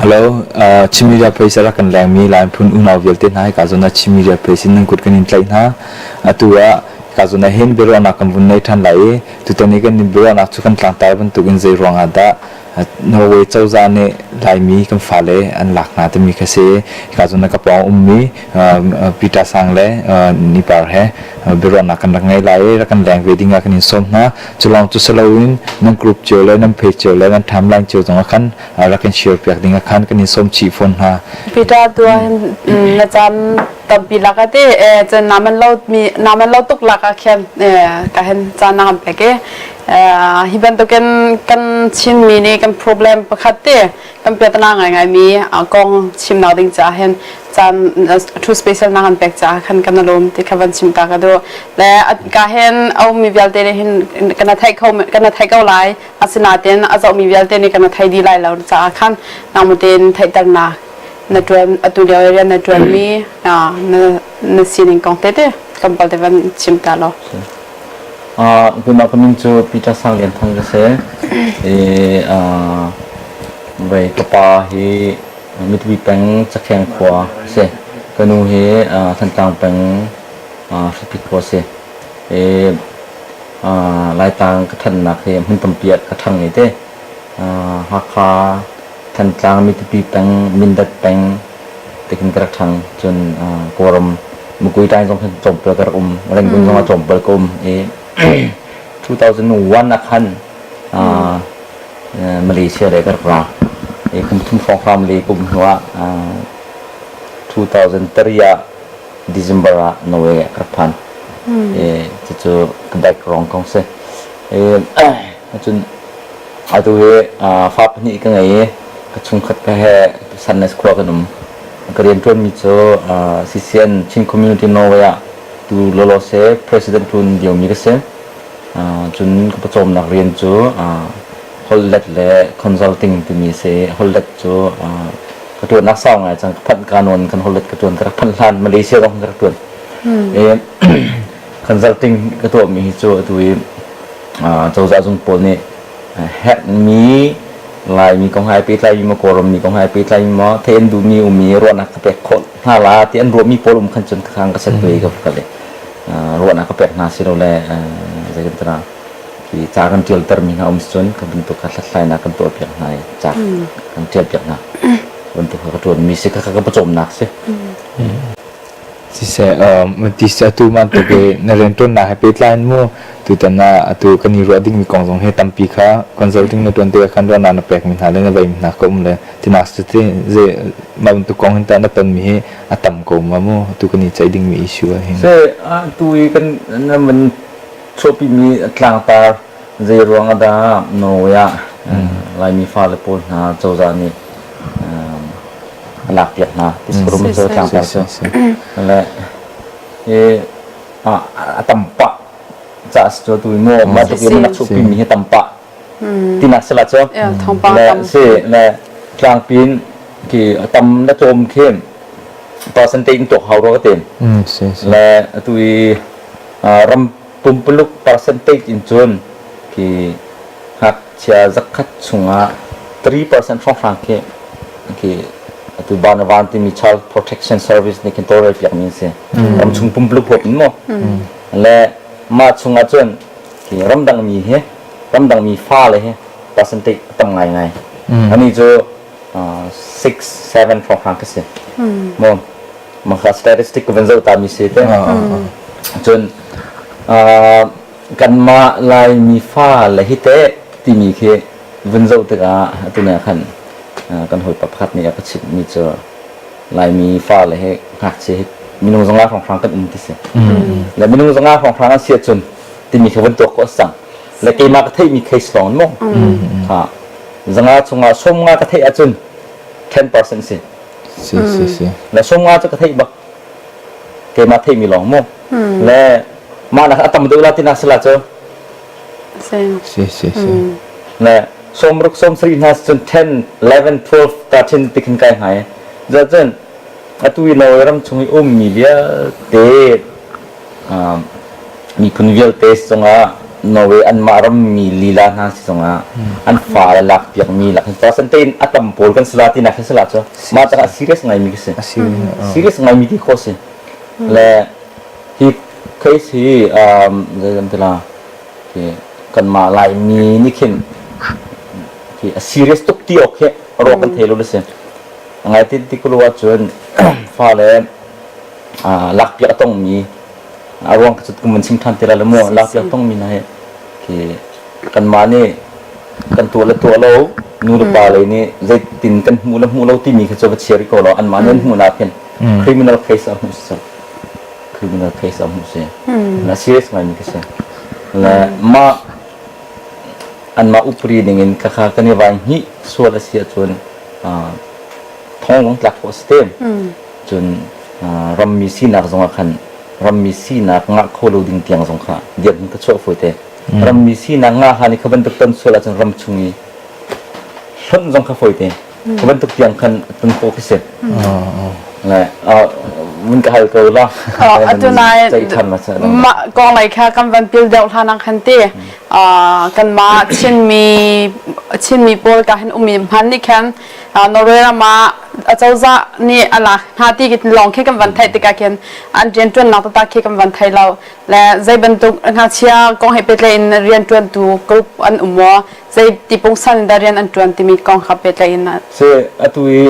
Hello, Chin Media Page a rak kan lengmi Lai phun unau vialte hna hika zawn ah Chin Media Page in nan kut kan in tlaih hna. Atu ah hika zawn ah hin biaruahnak kan vun nei ṭhan lai i tutan i kan biaruahnak cu kan tlangtar bantukin zei ruangah dah Norway cozah nih Laimi kan fale an lak hna timi kha si. Hika zawn ah ka pawng ummi Peter Sang le Nipar he biaruahnak kan rak ngei lai i rak kan leng ve ding ah kan in sawm hna. Cu lawng cu si loin nan group cio le nan page cio le nan timeline cio zong ah khan rak in share piak ding ah khan kan in sawm chih fawn hna. Peter tu hin na caan tampi lak ah te cun naman lo mi naman lo tuk lak ah khin ka hin caan na kan pek i hi bantukin kan Chinmi nih kan problem pakhat te kan piatana ngaingai mi kong chimnak ding caah hin caan thu special na kan pek caah khan kan lawm ti kha van chim ta ka duh le ka hin a ummi vialte nih hin kana theih kho kana theih ko lai asinain a zohmi vialte nih kana thei dih lai lo caah khan nangmah tein theihternak na ṭuan atu lio i rian na ṭuanmi na na sining kong tete tlawmpal te van chim ta law. Keimah ka min cu Peter Sang Lian Thang ka si. I vei ka pa hi Mitupi peng Cakheng khua a si. Ka nu hi Thantlang peng Hripi khua a si. I Laitlang ka ṭhannak hi hmun tampi ah ka ṭhang i te. Hakha, Thantlang, Mitupi peng, Mindat peng tikhin ka rak ṭhang. Cun Kawlram Mukui tlai zong khin tlawmpal ka rak um. Rangoon zong ah tlawmpal ka um. I 2001 ah khan Malaysia lei ka rak ra. I kum thum hrawnghrang Malay ka um hnu ah 2003 ah December ah Norway ah ka rak phan. I cucu ka background kong si. I cun atu hi fa pahnih ka ngei i ka chungkhat ka he Sandnes khua kan um. Ka rianṭuanmi cu CCN Chin Community Norway ah tu lawlawse president ṭuan liomi ka si. Cun ka pawcawmnak rian cu holhlet le consulting timi a si. Holhlet cu ka ṭuannak sau ngai cang. Ka phanh ka nawn kan holhlet ka ṭuan. Ka rak phanh hlan Malaysia zong ka rak ṭuan. Consulting ka tuahmi hi cu atu i cozah zung pawl nih herhmi Laimi kong he ai pehtlaimi maw Kawlram mi kong he ai pehtlaimi maw theih an duhmi um i ruahnak ka pek khawh hna la ti an ruahmi pawl um khan cun ka khang ka set ve ka kal i ruahnak ka pek hna si lo le zei kan tira khi ca kan ṭialter mi hna um si cun ka bantuk kha hlathlainak kan tuah piak hna i ca kan ṭial piak hna bantuk kha ka ṭuan mi si kha ka pawcawmnak si. Siseh, ti si atu bantuk i na rianṭuannak he pehtlai in mu tutan ah atu kan i ruah dingmi kong zong hi tampi kha consulting na ṭuan tikah khan ruahnak na pekmi hna le na veimi hna ka um le tinak cu ti zei mah bantuk kong hin tah na tonmi hi a tam ko ma mu atu kan i ceih dingmi issue ah hin. Si, atu i kan na van chuahpimi tlangtar zei ruang ah dah Norway ah Laimi fale pawl hna cozah nih a lak piak hna ti rum cu tlangtar cu le i a tam pah ca si cu tu mu ma tuk i nak chupi mi hi tam pah tinak sila cu le si le tlangpin ki tam na tlawm khi percentage in tuak hau ro ka tem le atu i ram pumpuluk percentage in cun khi ngakchia zakhat chungah 3% hrawnghrang khi khi atu Barnavant timi Child Protection Service nih khin tawlrel piakmi an si. Ramchung pumpuluk huap in maw? Le mah chungah cun khi ramdangmi hi ramdangmi fale hi percentage a tam ngaingai. Ani cu 6 7 hrawnghrang khi si. Maw? Maka statistic ka van zoh ta mi si te. Cun kanmah Laimi fale hi teh timi khi vun zoh tikah atu ne khan kan hawipa pakhat nih a ka chimhmi cu Laimi fale hi ngakchia hi minung zanga hrawnghrang kan um ti si. Le minung zanga hrawnghrang an si ahcun timi khi vun tuak ko a sang. Le keimah ka theihmi case lawng maw? Ha. Zanga chungah 50 ka theih ahcun 10% si. Si si si. Le 50 cu ka theih bak. Keimah theihmi lawng mu. Le mah nak a tam deuh la tina sila cu. Si si si. Le 60 70 hna cun 10 11 12 13 tikhin kai hngai. Za cun atu i Norway ram chung i ummi vialte miphun vialte zongah Norway anmah rammi lila hna si zongah an fale lakpiakmi lak hin percent tein a tam pawl kan si la tinak khi si la cu mah cakah serious ngaimi khi si. Serious ngaimi ti khawh si. Le hi case hi zei kan ti la khi kanmah Laimi nih khin khi a serious tuk ti awk khi ruak kan thei lo le si. Ngai ti ti kulu ahcun fale lakpiak a tongmi a ruang cu kum an chim ṭhan ti lai lo mu lakpiak tongmi hna hi khi kanmah nih kan tuah le tuah lo nu le pa lei nih zeitin kan hmuh le hmuh lo timi kha cu va chia rih ko law anmah nih an hmuhnak hin criminal case ah hmuh si criminal case ah hmuh si na serious ngaimi ka si le mah anmah upri dingin khakha kan i vai hnih sual a si ahcun thong zong tlak khawh a si te cun rammi sinak zongah khan rammi sinak ngah kho lo ding tiang zong kha dirhmun ka chuah fawi te rammi sinak ngah hlan i kha bantuk ton sual ahcun ram chung i hlonh zong kha fawi te kha bantuk tiang khan ton khawh khi si le mun ka hal ko la atu nai mah kong lei kha kan van pil deuh hlan ah khan ti kanmah Chinmi Chinmi pawl ka hin ummi hman nih khan Norway ram ah acozah nih a lak hna ti lawng khi kan van theih tikah khin an rianṭuannak taktak khi kan van thei lo. Le zei bantuk ngakchia kong he pehtlaih in rianṭuantu group an um maw? Zei ti pungsan in dah rian an ṭuan timi kong kha pehtlaih in. Si atu i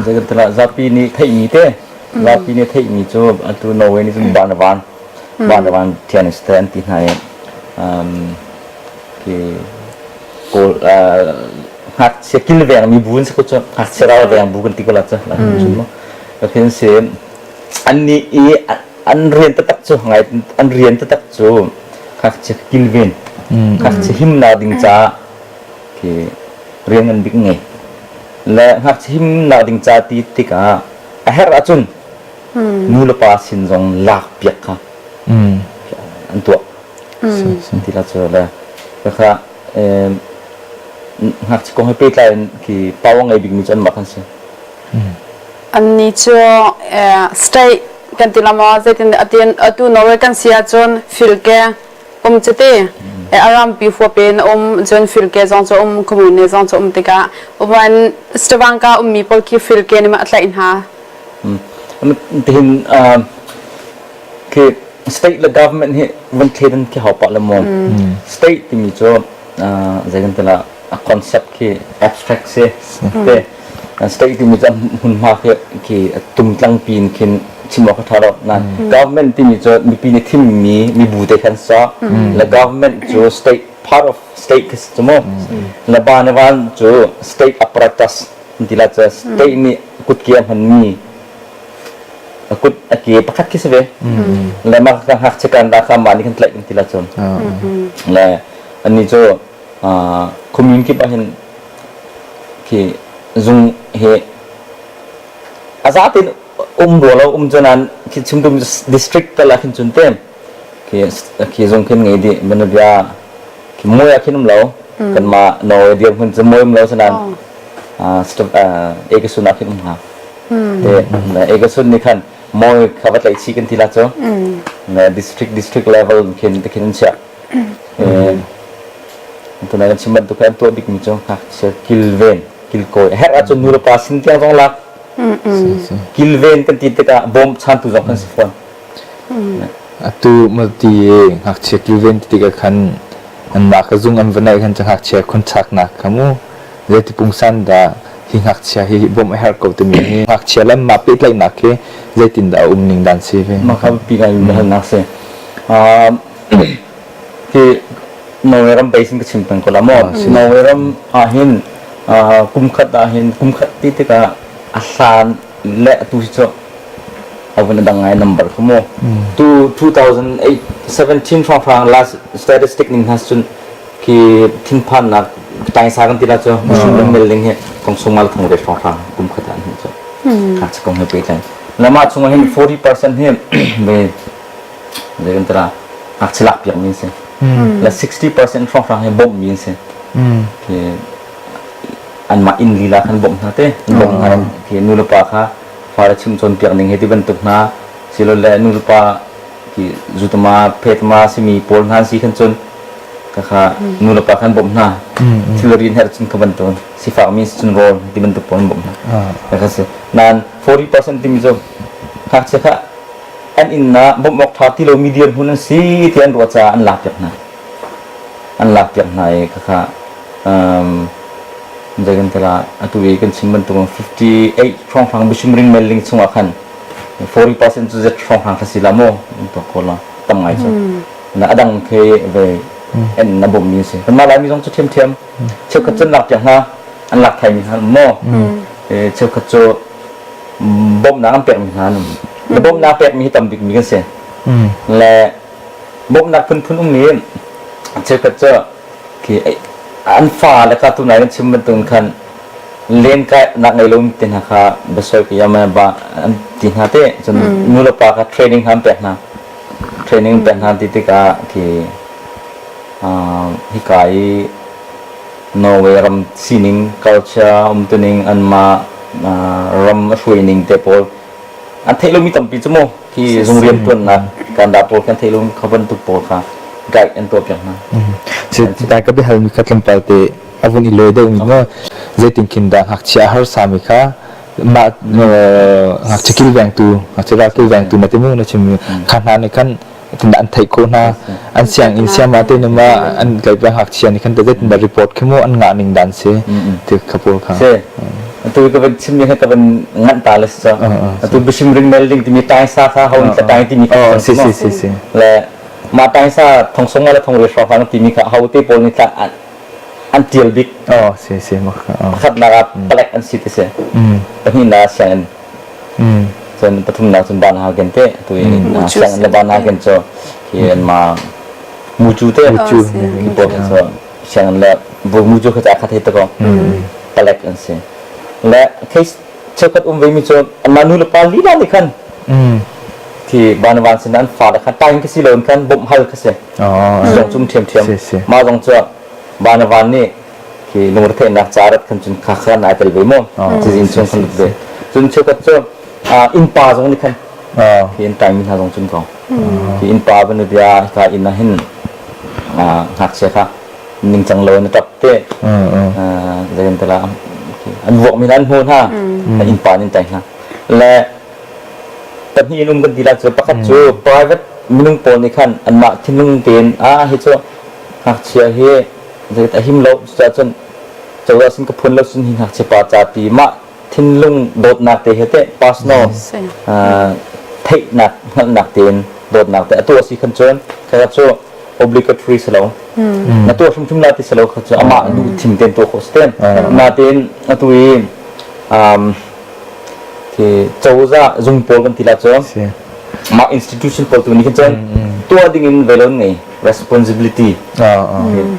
zei kan ti zapi nih theihmi te zapi nih theihmi cu atu Norway nih cun Barnevan Barnevan tjeneste an ti hna i khi Kawl ngakchia kilvengmi bu an si ko cu ngakchia ralveng bu kan ti ko la cu cun mu khin si an nih i an rian taktak cu ngai an rian taktak cu ngakchia kilven ngakchia himnak ding caah khi rian ngan bik ngei le ngakchia himnak ding ca ti tikah a herh ahcun nu le pa sin zong lak piak kha an tuah ti la cu le kha ngakchia kong he pehtlai in khi power ngei bikmi cu anmah kan si. Annih cu state kan ti la maw zeitin atin atu Norway kan si ahcun fylke um cuti a rampi huap in um cun fylke zong cu um kommune zong cu um tikah uvan Stavanger ummi pawl khi fylke nih mah a tlaih hna. Tihin khi state le government hi van thleidan khi hau pah le maw state timi cu zei kan ti la a concept khi abstract si te state timi cu hmunhma khi khi tumtlang pin khin chim awk a ṭha lo nan government timi cu mipi nih thimmi mibu te khan sa le government cu state part of state khi si cu mu le barnevan cu state apparatus ti la cu state nih kutke a hmanmi a kut a ke pakhat khi si ve le mah ka ngakchia kan ra kha mah nih kan tlaih kan ti la cun le annih cu commune kip ah hin khi zung he a za tein um rua lo um cu nan khi chimtum district tal ah khin cun te khi khi zung khin ngei dih banabia khi muai ah khin um lo kanmah Norway dirhmun cu muai um lo sanan Egersund ah khin um hnga Te Egersund nih khan mawi kha va tlaih chih kan ti la cu. District district level khin te khin an chiah. Tunai kan chim bantuk an tuah bikmi cu ngakchia kilven kilkawi herh ahcun nu le pa sin tiang zong lak kilven kan ti tikah bawm chantu zong kan si fawn. Atu mati ngakchia kilven ti tikah khan anmah ka zung an va naih khan cu ngakchia khonchaknak kha mu Zeiti pungsan dah hi ngakchia hi bawmh a herh ko timi hi ngakchia le mah pehtlaihnak hi zeitindah a um ning dan si ve? Mah kha biapi ngai biahalnak si. Hi Norway ram base in ka chim peng ko la maw? Norway ram ah hin kum khat ah hin kum khat ti tikah a hlan le atu hi cu a vun a dang ngai number kha mu. Tu 2008 17 hrawnghrang last statistic ning hna cun khi thinphannak taingsa kan ti la cu mushroom kan mel ding hi kong sungal thong ve hrawnghrang kum khat ah an hmuh cu kha kong he pehtlai lama chungah hin 40% hi ve zei kan tira ngakchia lak piak mi si la 60% hrawnghrang hi bawmh mi si khi anmah inn lila khan bawmh hna te bawmh hna khi nu le pa kha fale chim cawn piak ning he ti bantuk hna silole nu le pa Khi zutama phetama simi pawl hna si khan cun kha nu le pa khan bawmh hna. Thilri in herh cun kha bantuk sifak mi cun rawl ti bantuk pawl an bawmh hna. Kha si. Nain 40% timi cu ngakchia kha an inn ah bawmh awk ṭha ti lomi dirhmun an si ti an ruah caah an lakpiak hna. An lakpiak hna i khakha um, zei kan ti la atu i kan chim bantuk 58 hrawnghrang bisimring melling chungah khan 40% cu zet hrawnghrang kha si la maw in tuak ko la tam ngai cu na adang khi ve en na bawm mi si kanmah Laimi zong cu ṭhiamṭhiam cheukhat cun lakpiak hna an lak thai mi hna maw cheukhat cu bawmhnak an pekmi hna an um. Na bawmhnak pekmi hi tam bikmi kan si. Le bawmhnak phunphun um i cheukhat cu khi an fa le kha tunai kan chim bantuk khan len kai nak ngei lo te hna kha biasoi ka yama ba an ti hna te cun nu le pa kha training hna an pek hna training pek hna ti tikah khi hika i Norway ram sining, culture, umtuning, anmah ram a hruaining te pawl an theih lomi tampi cu mu khi zung riantuannak Canada pawl kan theih lomi kha bantuk pawl kha guide an tuah piak hna. Dai ka biahalmi kha tlawmpal te a vun i lawi deuhmi maw zeitin khin dah ngakchia a harsami kha mah ngakchia kilvengtu ngakchia ral kilvengtu na ti mu na chimmi kha hna nih khan tindah an theih khawh hna an sianginn siama te numa an tlaih ngakchia nih khan zeitindah report khi mu an ngah ning dan si ti kha pawl kha si atu ka van chim mi kha ka van nganh ta le si atu bisim ring mel ding timi tai sa kha ho ni tai timi kha si si si si le ma tai sa thong song la thong re hro hang timi kha ho te pawl ni tla an tial bik oh si si ma pakhat nak ah palek an si ti si pahnih na sianginn Cun pathumnak cun Barnhagen te tu i sianginn le Barnhagen cu khi anmah mucu te Mucu khi pawl kha cu sianginn le mucu kha cu aa khat hei te ko palek an si. Le case cheukhat um ve mi cu anmah nu le pa lila nih khan khi Barnabas sin an fale kha time kha si lo in khan bawmh hal kha si. Zong cum ṭhiamṭhiam. Mah zong cu Barnabas nih khi lungretheihnak ca rat khan cun kha khan ai tel ve maw cizin chung khan lut ve cun cheukhat cu innpa zong nih khan khi inn taimi hna zong cun ko khi innpa ban bia hika inn ah hin ngakchia kha ningcang lo in a ṭap te zeian tala an vuak mi an hmu hna innpa nin tai hna le pahnih in um kan ti la cu pakhat cu private minung pawl nih khan anmah thinlung tein a hi cu ngakchia hi Zeitik a him lo cucaah cozah sin ka phun lo cun hi ngakchia pa ca ti mah thinlung dawtnak te he teh personal theihnak hngalhnak tein dawtnak te a tuah si khan cun kha cu obligatory si lo na tuah hrimhrim la ti si lo kha cu amah duh thim tein tuah khawh si ten natein atu i khi cozah zung pawl kan ti la cu mah institution pawl tu nih khin cun tuah ding in velon ngei responsibility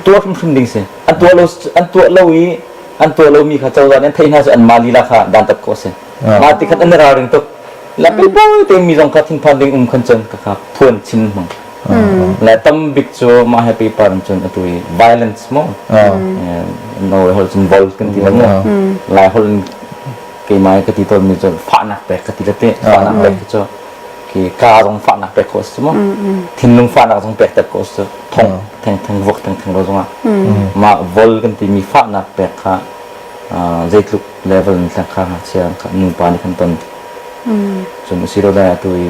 tuah hrimhrim ding si an tuah lo an tuah lo i an tuah lo mi kha cozah nih an theih hna cu an mah lila kha dantat khawh si mah ti khat an ralring tuk la pei te mi zong kha thinphan ding um khan cun ka kha phuan chin hmang le tam bik cu mah he paper cun atu i violence mo no hol cun vol kan ti la mo lai hol keimah ka ti tawnmi cu fahnak pek ka ti le te fahnak pek cu khi ka zong fahnak pek khawh si mu thinlung fahnak zong pek ter khawh si thong theng theng vok theng theng lo zongah mah vol kan timi fahnak pek kha zeitluk level in thleng kha ngakchia nupa nih kan ton cun asilo le atu i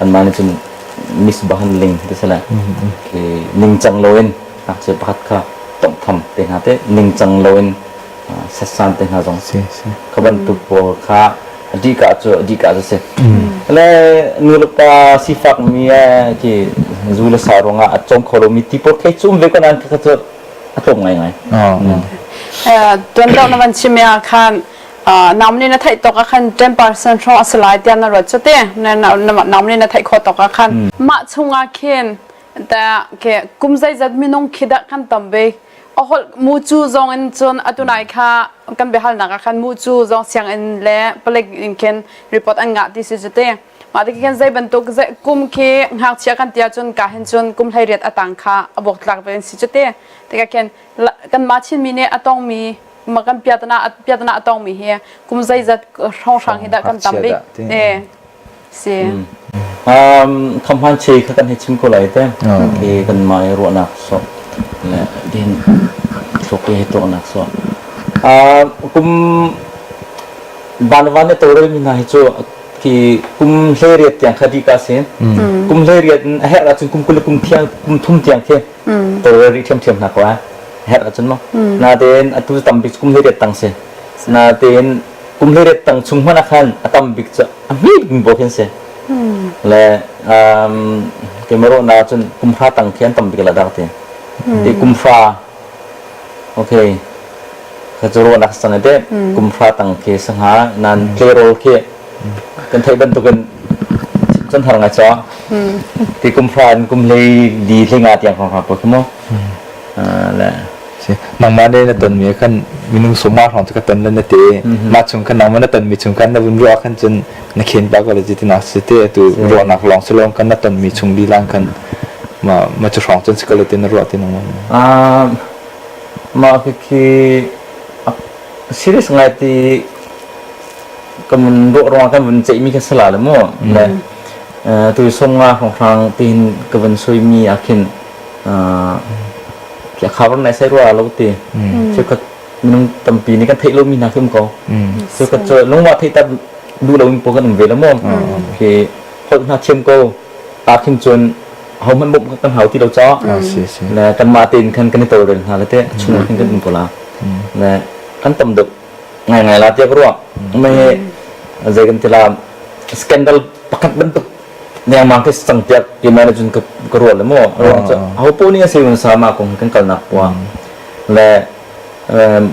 anmah nih cun misbehandling ti si le khi ningcang loin ngakchia pakhat kha tonghtham te hna te ningcang loin sassan te hna zong kha bantuk pawl kha adika cu adika cu si le nu le pa sifak mi khi zu le sa ruangah a cawm kho lomi ti pawl khi cu um ve ko nain kha cu a tlawm ngai ngai tuan deuh na van chim ah khan nam nih na theih tawk ah khan 10% hrawng a si lai tiah na ruat cu te nam nih na theih khawh tawk ah khan mah chungah khin ta ke kum zeizat minung khi dah kan tam bik a holh mucu zong in cun atunai kha kan biahalnak ah khan mucu zong sianginn le palek in khin report an ngah ti si cu te mah ti khin zei bantuk kum khi ngakchia kan tia cun ka hin cun kum 18 a tang kha a buak tlak ve si cu te tikah khin kanmah Chinmi nih a tongmi ma kan piatana piatana a tongmi hi kum zeizat hrawnghrang hi dah kan tam bik e si. Khamhan che kha kan hei chim ko lai te. Khi kan mah i ruahnak so le din thluk i tuahnak so. Kum vanvan ne tawlrel mi hna hi cu khi kum 18 tiang kha di ka si. Kum 18 in a herh ahcun kum 20 kum thiang kum thum tiang khi tawlrel rih ṭhiamṭhiam hna ko ai. Herh ahcun mo. Natein atu tam bik kum 18 tang si. Natein kum 18 tang chung hmanh ah khan a tam bik cu a hmi bik bo khin si. Le keimah ruahnak cun kum hra tang khi an tam bik la dak ti. Ti kum hra okay ka cu ruahnak sang te kum hra tang khi sangha nan tleirawl khi kan theih bantukin cun har ngai cho. Ti kum hra in kum hlei di hlei nga tiang hrawng hrawng khi mu. Le Nangmah nih na tonmi khan minung sawmnga hrawng cu ka ton le na ti. Mah chung khan nangmah na tonmi chung khan na vun ruah khan cun na khen pah ko le tinak si te atu ruahnak lawng si lawng kan na tonmi chung lila khan ma ma cu hrawng cun si ko le ti na ruah ti nangmah. Mah khi serious ngai ti ka mun ruah ruang kan vun ceihmi kha sala le mu. Le tu sawmnga hrawng hrang tin ka vun suimi ah khin khi a khabar nai sai rua lo ti cheukhat minung tampi nih kan theih lomi hna khi um ko cheukhat cu lungwa theih tat duh lo in pawl kan um ve lo maw khi holh hna thiam ko ta khin cun ho hmanh bawmh kan hau ti lo cho le kanmah tein khan kan i tawlrel hna le te chung khin kan um ko la le kan tam deuh ngai ngai la tiah ka ruah mei zei kan ti la scandal pakhat bantuk nengmang khi cang tiah keimah nih cun ka ruah le maw ruang cu aho paoh nih a si un sama kong kan kalnak puang le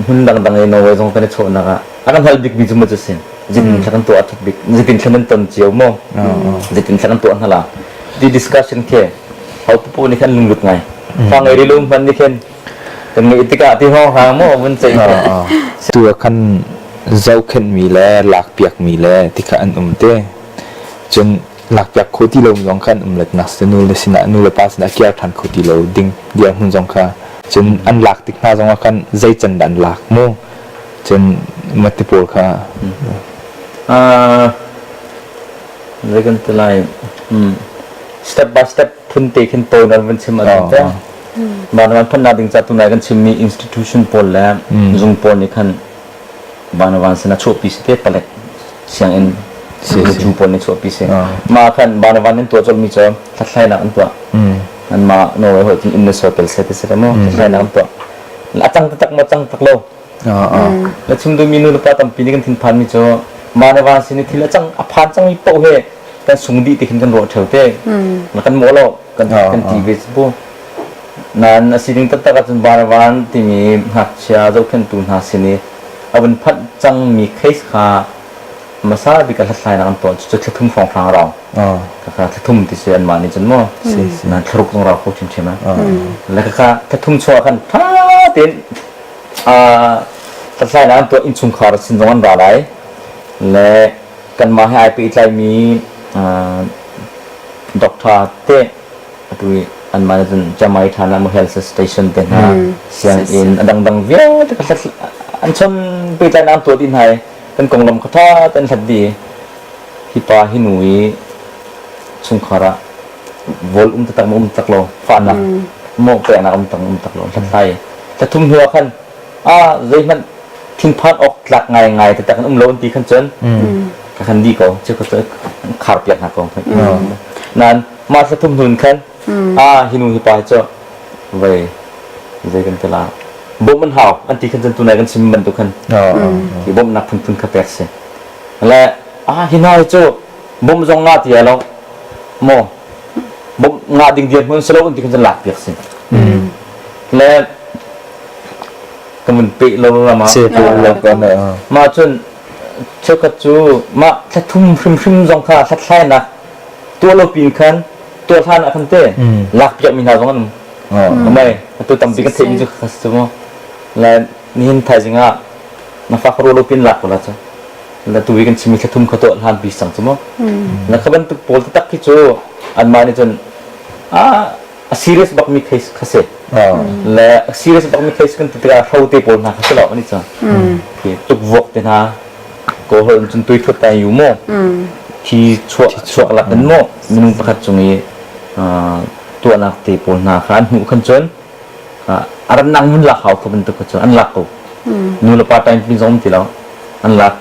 hmun dangdang i Norway zong kan i chawhnak ah a kan hal bikmi cu maw cu si zeitin thla kan tuah a that bik zeitin thla nan ton cio maw zeitin thla kan tuah hna la ti discussion khi ho paoh nih khan lunglut ngai fa ngei ri lo hman nih khin kan ngeih tikah ti hawng hang maw vun ceih tu ah khan zohkhenhmi le lakpiakmi le tikha an um te Cun lakpiak kho ti lomi zong kha an um letnak si nu le sinah nu le pa sinah kiar ṭhan kho ti lo ding dirhmun zong kha cun an lak tik hna zongah khan zei can dah an lak mu cun mati pawl kha Zei kan ti lai step by step phun te khin tawi nan van chim a te van van phun ding ca tunai kan chimmi institution pawl le zung pawl nih khan Vanavan sin a chuahpi si te palek sianginn cu pawl nih chuahpi si. Mah khan Vanavan in tuah colhmi cu hlathlainak an tuah. Anmah Norway holh cun inn le sawpel se ti si le mu hlathlainak an tuah. A cang taktak maw cang tak lo. Na chim duhmi nu le pa tampi nih kan thinphanmi cu Vanavan sin i thil a cang a phan cangmi paoh he kan sung dih ti khin kan ruah ṭheo te. Kan mawh lo kan kan ti ve cu. Nain a sining taktak ahcun Vanavan timi ngakchia zohkhenhtu hna sin i a vun phanh cangmi case kha hmasa bik a hlathlainak an tuah cu thla thum hrawnghrang a rau. Khakha thla thum ti si anmah nih cun maw nain thlaruk zong rau kho ṭhiamṭhiam ah. Le khakha thla thum chuah khan ṭha tein hlathlainak an tuah innchungkhar sin zong an ra lai. Le kanmah he ai pehtlaimi doctor te atu i anmah nih cun Jamai Thana mu health station te hna sianginn a dangdang vialte ka hlat an chon pehtlainak an tuah dih hna i kan konglam kha ṭha tein hlat dih i hi pa hi nu i chungkhar ah vawl um taktak maw um tak lo fahnak mawh peknak um tak um tak lo hlathlai thla thum hnu ah khan a zeihmanh thinphan awk tlak ngaingai taktak in um lo an ti khan cun ka khan di ko cu ka khar piak hna ko nain mah thla thum hnun khan a hi nu hi pa hi cu vei zei kan ti la bawmh an hau an ti khan cun tunai kan chim bantuk khan hi bawmhnak phunphun kha pek si le a hi hna hi cu bawmh zong nga ti lo maw bawmh nga ding dirhmun si lo an ti khan cun lak piak si le kan vun peh lo ram ah mah cun cheukhat cu mah thla thum hrimhrim zong kha hlathlainak tuah lo pin khan tuah hlan ah khan te lak piak mi hna zong an um mai atu tampi kan theih mi cu kha si mu le nihin thaizing ah na fa kha lo pin lak ko la cu la tu kan chimi thla thum kha tuah hlan bi sang cu mu na kha bantuk pawl taktak khi cu anmah nih cun a a serious bak mi case kha si le a serious bak mi case kan ti tikah hro te pawl hna kha si lo ani cu khi tukvuak te hna ko hol cun tui thut ta yu mu. Thi chuah chuak lak in maw minung pakhat cung i tuahnak te pawl hna kha an hmuh khan cun a rannak mun lak hau kho bantuk kha cu an lak ko. Nu le pa time pin zong um ti lo. An lak.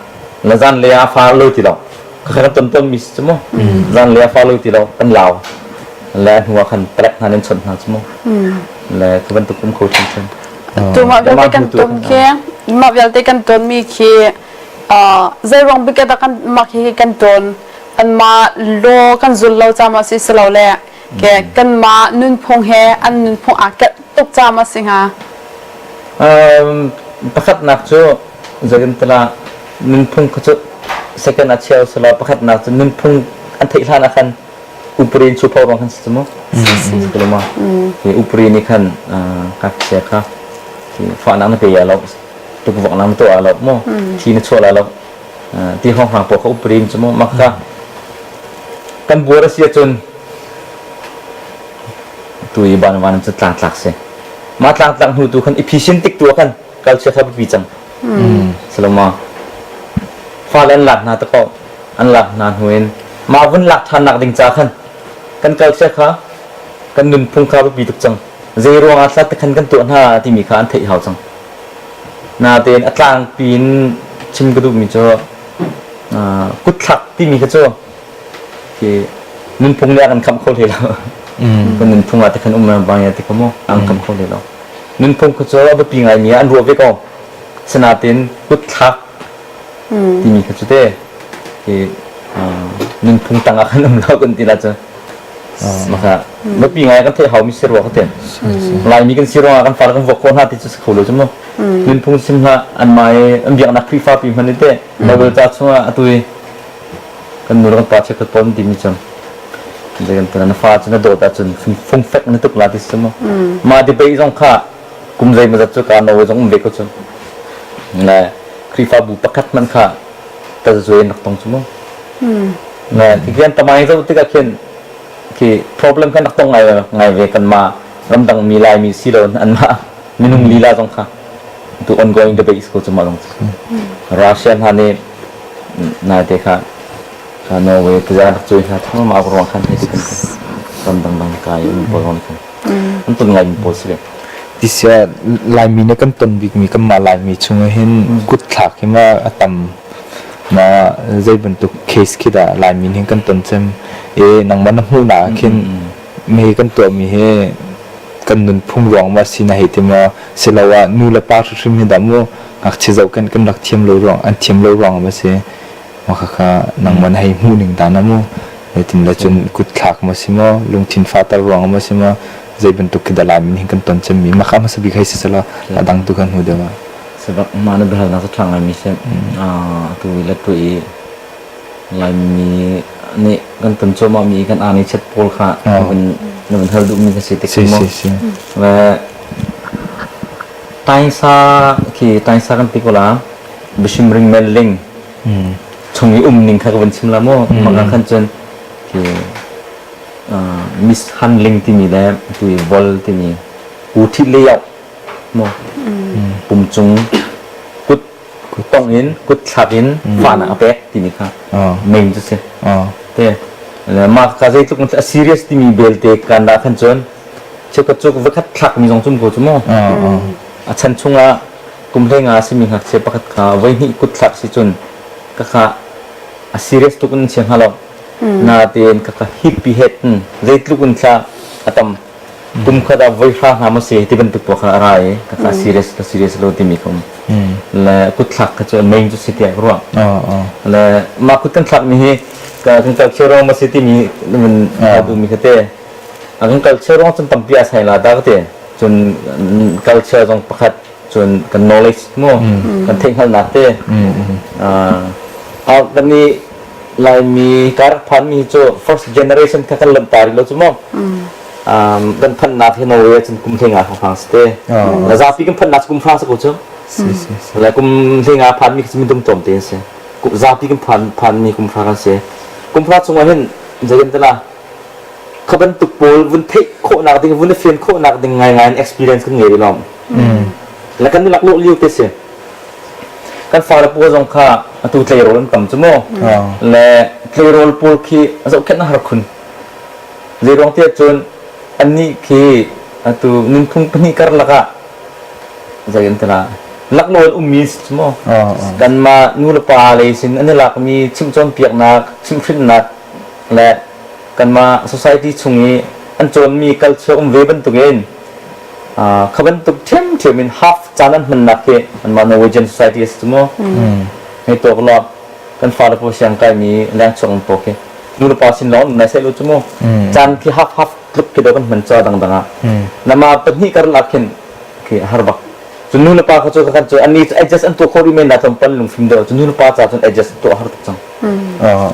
La zan le a fa lo ti lo. Kha kan ton ton mi si cu mu. Zan le a fa lo ti lo kan lau. Le hnu ah khan trek hna nan chawnh hna cu mu. Le cu bantuk um kho ṭhiamṭhiam. Tu mah vialte kan ton khi mah vialte kan ton mi khi zei ruang bik dah kan mah khi kan ton anmah law kan zul lo ca ma si si lo le ke kanmah nunphung he an nunphung aa kelh tuk ca ma si hnga? Pakhatnak cu zeitin nunphung kha cu second ah chia usila pakhatnak cu nunphung an theih hlan ah khan upri in chupho ruang khan si cu mu. Ma upri nih khan ngakchia kha fahnak na pe ya lo tukvok na tuah lo mu thi na chuah la lo ti hong hang pawl kha upri in cu mu mak kha kan buar a si ahcun tu i ban van cu tlang tlak si mah tlang tlak hnu tu khan i phisin tik tu khan culture kha biapi cang saloma fale an lak hna ta ko an lak hna hnu in mah vun lak than nak ding ca khan kan culture kha kan nunphung kha biapi tuk cang zei ruangah thla te khan kan tuah hna timi kha an theih hau cang natein a tlangpi in chim ka duhmi cu kutthlak timi kha cu khi nunphung nih a kan khamh kho hlei lo. Kan nunphung ah te khan um bang ya ti kha mu an khamh kho hlei lo. Nunphung kha cu a biapi ngaimi ah an ruah ve ko. Sinatin kutthlak timi kha cu te khi nunphung tang ah khan um lo kan ti la cu. Maka biapi ngai kan theih haumi si rua ka te. Laimi kan si ruangah kan far kan vuak khawh hna ti cu si kho lo cu mu. Nunphung sim hlah an mai an biaknak Khrihfa pi hman te Bible ca chungah atu i kan nu le kan pa chikkhat pawl an timi cu zei kan na fa cu na dawt ahcun fungfek na tuk la ti si mu mah debate zong kha kum zei mazat cu ka no zong um ve ko cu le Khrihfabu pakhat hmanh kha tazacuai in rak tong cu mu le tikhian tamai zo tikah khin khi problem kan rak tong ngai ngai ve kan mah ramdang mi Laimi si lo an mah minung lila zong kha tu ongoing debate ko cu mah zong Russia hna nih naite kha Norway taza rak cuai hna thang mah ruang khan hei si ram dangdang kai um pawl ruang khan an ton ngai mi pawl si ve. Tisia Laimi nih kan ton bikmi kanmah Laimi chung hin kutthlak hi ma a tam ma zei bantuk case khi dah Laimi nih kan ton cem e nangmah na hmuhnak ah khin me kan tuahmi hi kan nunphung ruang ma si na hei ti maw siloah nu le pa hrimhrim hi dah mu ngakchia zoh kan kan rak thiam lo ruang an thiam lo ruang ma si ma khakha nangmah na hei hmuh ning ta na mu zeitin le cun kut thlak ma si maw lungthin fater ruang ma si maw zei bantuk khi dah Laimi nih kan ton cemmi mah kha hmasa bik hei si selaw a dang tu kan hmu deuh ah Sabak mah na biahalnak cu ṭha ngaimi si. Atu i le tu i Laimi nih kan ton cuahmahmi kan ani chet pawl kha na vun na vun hal duhmi ka si tik Si maw? si si. Le taisa khi taisa kan ti ko la bishimring melling chung i um ning kha ka vun chim la mu maka khan cun khi mishandling timi le tu i vol timi u thit le yau mu pum cung kut tong in kut thlak in fahnak a pek timi kha main cu si te le mah ka zeitluk a serious timi belte kan dah khan cun cheukhat cu vakhat thlak mi zong cum ko cu mu a chan chungah kum hlei nga simi ngakchia pakhat kha voihnih kut thlak si cun ka kha a serious tuk in chia hnga lo na tein ka ka hip pi het zeitluk in thla a tam kum khat ah voi hra hna maw si ti bantuk pawl kha a ra i ka kha serious ka serious lo timi kha um le kutthlak kha cu main cu si tiah ka ruah le mah kut kan thlak mi hi kan culture ruang ma si timi mun duhmi kha te kan culture ruang cun tampi a sai la da ka te cun culture zong pakhat cun kan knowledge mu kan theihhngalhnak te kan nih Laimi ka rak phanmi cu first generation kha kan lawmh ta rih lo cu mu. Kan phanhnak hi Norway ahcun kum hleinga hrawnghrang si te. Na zapi kan phanhnak cu kum hra si ko cu. Le kum hleinga phanmi khi cu minung tlawm te an si. Zapi kan phan phanmi kum hra kan si. Kum hra chungah hin zeitin tala kha bantuk pawl vun theih khawhnak ding vun i fian khawhnak ding ngaingai in experience kan ngei rih lo. Le kan i laklawh lio te si. Kan fale pawl zong kha atu tleirawl an tam cu mu. Le tleirawl pawl khi zohkhenh a har khun. Zeiruang tiah cun annih khi atu nunphung pahnih karlak ah zei an ti la laklawh in ummi si cu maw? Kanmah nu le pa lei sin an i lakmi chimh cawnpiaknak, chimhhrinnak le kanmah society chung i an cawnmi culture um ve bantukin kha bantuk ṭhiamṭhiam in half caan an hmannak khi anmah Norwegian society a si cu maw? Hei tuak law kan fale pawl siang kaimi lengchuak an paw khi nu le pa sin lawng nai sai lo cu mu caan khi half half tluk khi do kan hman cho dangdang ah nama pahnih karlak khin khi har bak cu nu le pa kha cu kan cu ani adjust an tuah kho rih men la tlawmpal lungfim deuh cu nu le pa ca cun adjust tuah har tuk cang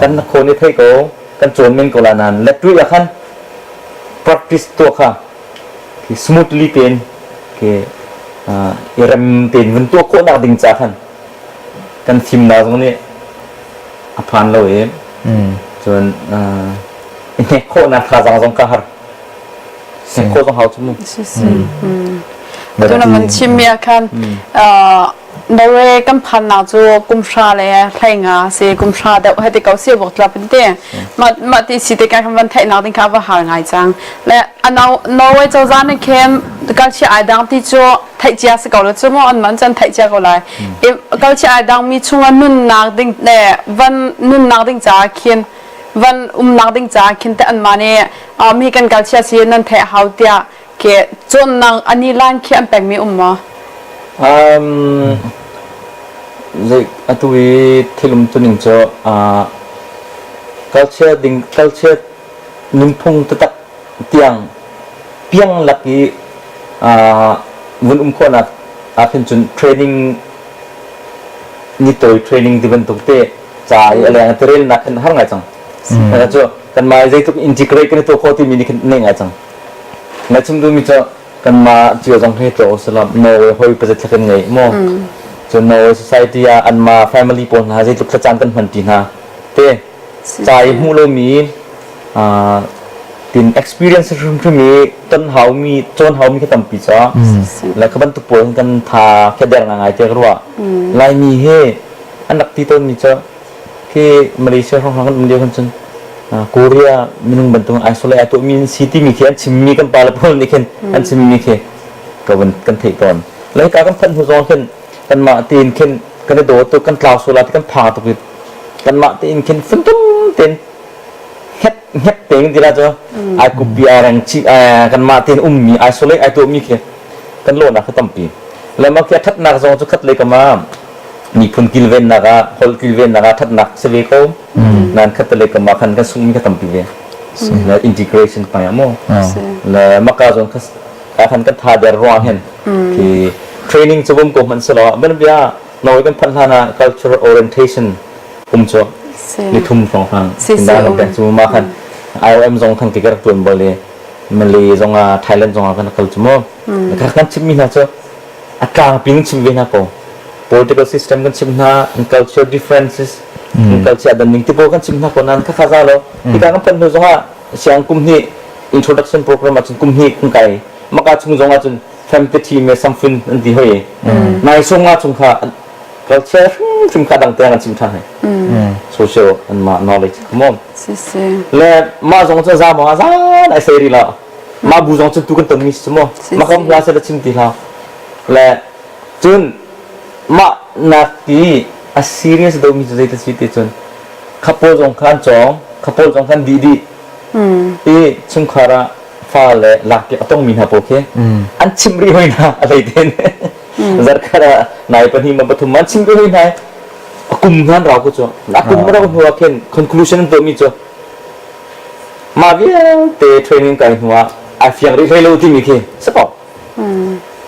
kan na kho ni thei ko kan cawn men ko la nan let tu ya khan practice tuah kha khi smoothly tein khi i rem tein vun tuah khawh nak ding ca khan kan fimnak zong nih a phan lo i cun i hnek khawhnak thazaang zong ka har hnek khawh zong hau cu mu. Atu na van chimmi ah khan Norway kan phannak cu kum hra le hlei nga si kum hra deuh hei ti ko si bok tlap in ti mah mah ti si te kan van theihnak ding kha va har ngai cang le Norway cozah nih khin culture ai dang ti cu theih cia si ko lo cu maw an man cun theih cia ko lai culture ai dang mi chungah nunnak ding le van nunnak ding caah khin van umnak ding caah khin te an mah nih mi kan culture si nan theih hau tiah ke cawnnak ani lan khi an pekmi um maw? Um, zei atu i thil um tuning cu culture ding culture nunphung taktak tiang piang lak i vun um khawhnak ah khin cun training ni tawi training ti bantuk te ca i a leng ti relnak khin har ngai cang. Mm. Cu kanmah zeitluk integrate kan i tuah khawh timi nih khin nei ngai cang. Na chim duhmi cu kanmah cio zong hi tuah usila Norway hoi pazet thla kan ngei maw? Cun Norway society ah anmah family pawl hna zeitluk thlacaan kan hman ti hna te ca i hmuh lomi tin experience hrimhrim i ton haumi cawn haumi kha tampi ca le kha bantuk pawl kan tha kha der ngai te ka ruah Laimi hi an rak ti tawnmi cu khi Malaysia hrawnghrang kan um lio khan cun Korea minung bantuk isolate ai tuahmi an si timi khi an chimmi kan pale pawl nih khin an chimmi khi ka van kan theih tawn le hika kan phanh hnu zong khin kanmah tein khin kan i daw tuk kan tlau sual ti kan phang tuk i kanmah tein khin funtum tein hnget hnget tein ti la cu ai kupi ai reng chi kanmah tein ummi isolate ai tuahmi khi kan lawhnak kha tampi le mah khi a thatnak zong cu khat lei kam ah miphun kilvennak ah holh kilvennak ah thatnak si ve ko nan khat lei kam ah khan kan sungmi kha tampi ve le integration pang ah mu le maka zong kha khan kan tha der ruang hin khi training cu bum ko hmanh selaw ban bia Norway kan phanh hlan ah cultural orientation um cu ni thum hrawng hang inda kan pek cu ma khan IOM zong khan ki ka rak tuan bal i Malay zong ah Thailand zong ah kan kal cu mu ka kan chimmi hna cu a tlangpi in chim ve hna ko political system kan chim hna culture differences culture dan ning ti pawl kan chim hna ko nan kha kha za lo hika kan phanh hnu zong ah siang kum hnih introduction program ahcun kum hnih kan kai maka chung zong ahcun femte me samfun an ti hoi nai sung nga chung kha culture hrimhrim kha dang te an chim than hai social an ma knowledge come on le mah zong cu za ma zan ai sei ri la mah bu zong cu tu kan ton mi si mo ma kam hla se la chim ti hla le cun mah nak ti a serious do mi cu zei ta si ti cun khapawl zong kha an cawng khapawl zong khan dih dih i chungkhar ah fa le lakpiak a tongmi hna pawl khi an chimh rih hoi hna a hlei tein zarkhat ah nai pahnih ma pathum an chimh rih hoi hna a kum hna an rau ko cu a kum rau hnu ah khin conclusion an tuahmi cu mah vialte training kai hnu ah ai fiang rih hlei lo timi khi si ko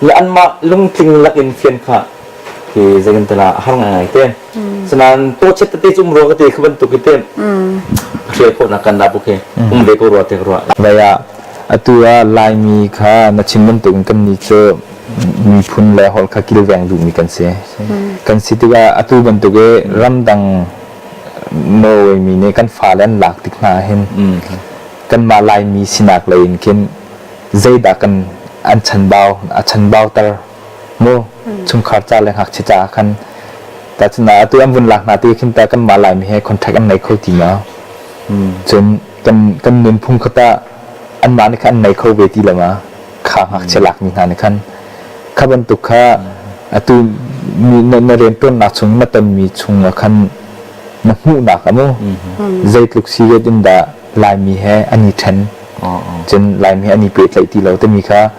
le anmah lungtling lakin fian kha khi zeikan tala har ngai te sinain to chet tete cu um rua ka te kha bantuk i te hrial khawhnak kan da bu khi um ve ko rua te rua Vai ah atu ah Laimi kha na chim bantuk in kan nih cu miphun le holh kha kilveng duhmi kan si. Kan si tikah atu bantuk i ramdang Norway mi nih kan fale an lak tik hna hin kanmah Laimi sinak lei in khin zeidah kan an chanbau a chanbauter mu chungkhar ca le ngakchia caah khan tahchunhnak atu an vun lak hna ti khin ta kanmah Laimi he contact an nei kho ti ma? Cun kan kan nunphung kha tah anmah nih khan an nei kho ve ti lo ma? Kha ngakchia lakmi hna nih khan kha bantuk kha atu na, na rianṭuannak chung na tonmi chung ah khan na hmuhnak a mu zeitluk serious in dah Laimi he an i ṭhen cun Laimi he an i pehtlaih ti lo timi kha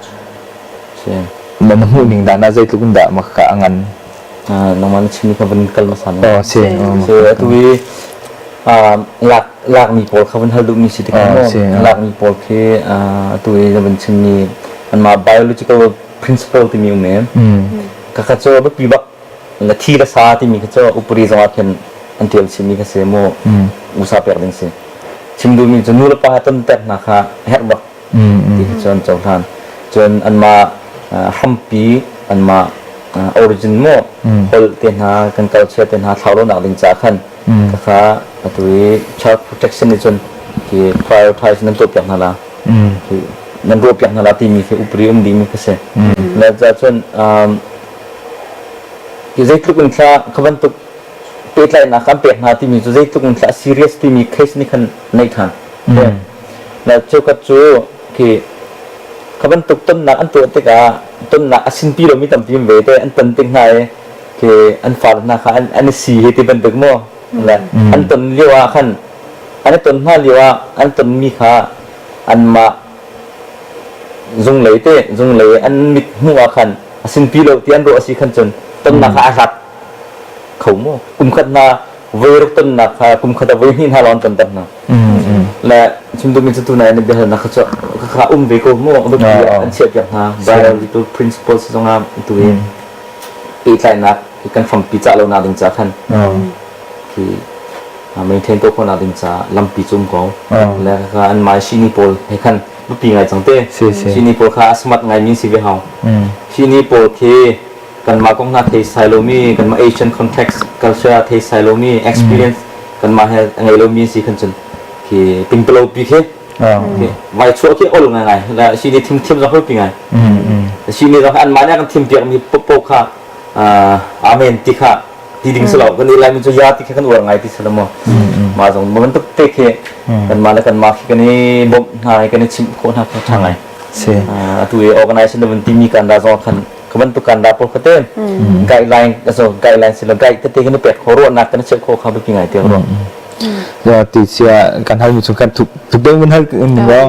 na na hmuh ning dan ah zeitluk in dah mah kha a ngan? Nangmah na chimmi kha van kal hmasa ning. Oh, si. Si, atu i lak lakmi pawl kha van hal duhmi si tikah maw lakmi pawl khi atu i na van chimmi anmah biological principle timi um e. Khakha cu biapi bak na thi le sa timi kha cu upari zong ah khin an tial chimmi kha si mu usa pek ding si. Chim duhmi cu nu le pa ton ter hna kha herh bak ti khi cun cohlan. Cun anmah hrampi anmah origin mu holh te hna kan culture te hna thlau lonak ding ca khan khakha atu i child protection nih cun khi prioritize nan tuah piak hna la khi nan ruah piak hna la timi khi upri um ding mi kha si. Le ca cun hi zeitluk in thla kha bantuk pehtlaihnak an pek hna timi cu zeitluk in thla serious timi case nih khan neih ṭhan. Le cheukhat cu khi kha bantuk tonnak an tuah tikah tonnak a sinpi lomi tampi an ve te an ton tik hna i khi an fale hna kha an i si hi ti bantuk maw le an ton lio ah khan an i ton hna lio ah an tonmi kha anmah zunglei te zunglei an mit hmuh ah khan a sinpi lo ti an ruah a si khan cun tonnak kha a hlat kho maw kum khat hna voi ruk tonnak kha kum khat ah voi hnih hna lawng an tonter hna le chim duhmi cu tunai na biahalnak kha cu kha um ve ko mu biapi an chiah piak hna biological principles zongah tu in pehtlaihnak kan fampi cah lo nak ding ca khan khi maintain to khawhnak ding ca lampi cu um ko le kha an mai sini pawl he khan biapi ngai cang te sini pawl kha smart ngai mi si ve hau sini pawl khi kanmah kong hna thei sai lomi kanmah Asian context culture thei sai lomi experience kanmah he a ngei lomi si khan cun khi pingpalo pi khi vai chuah khi ol ngai ngai la si ni thim thim zong hol pi ngai si ni zong an mah nih kan thim piak mi popo kha amen ti kha ti ding selo kan i lai mi cu ya ti kha kan uar ngai ti selo mo ma zong bantuk te khi kan mah le kan mah khi kan i bawmh hna kan i chimh khawh hna kha tha ngai si atu i organization van timi kan da zong khan ka bantuk kan da pawl kha te guideline so guideline sila guide tete kan i pek kho ruahnak kan i cheuh kho kha biapi ngai te ruah Ya ti sia kan hal mi chung kan thuk thuk deuh mun hal in mo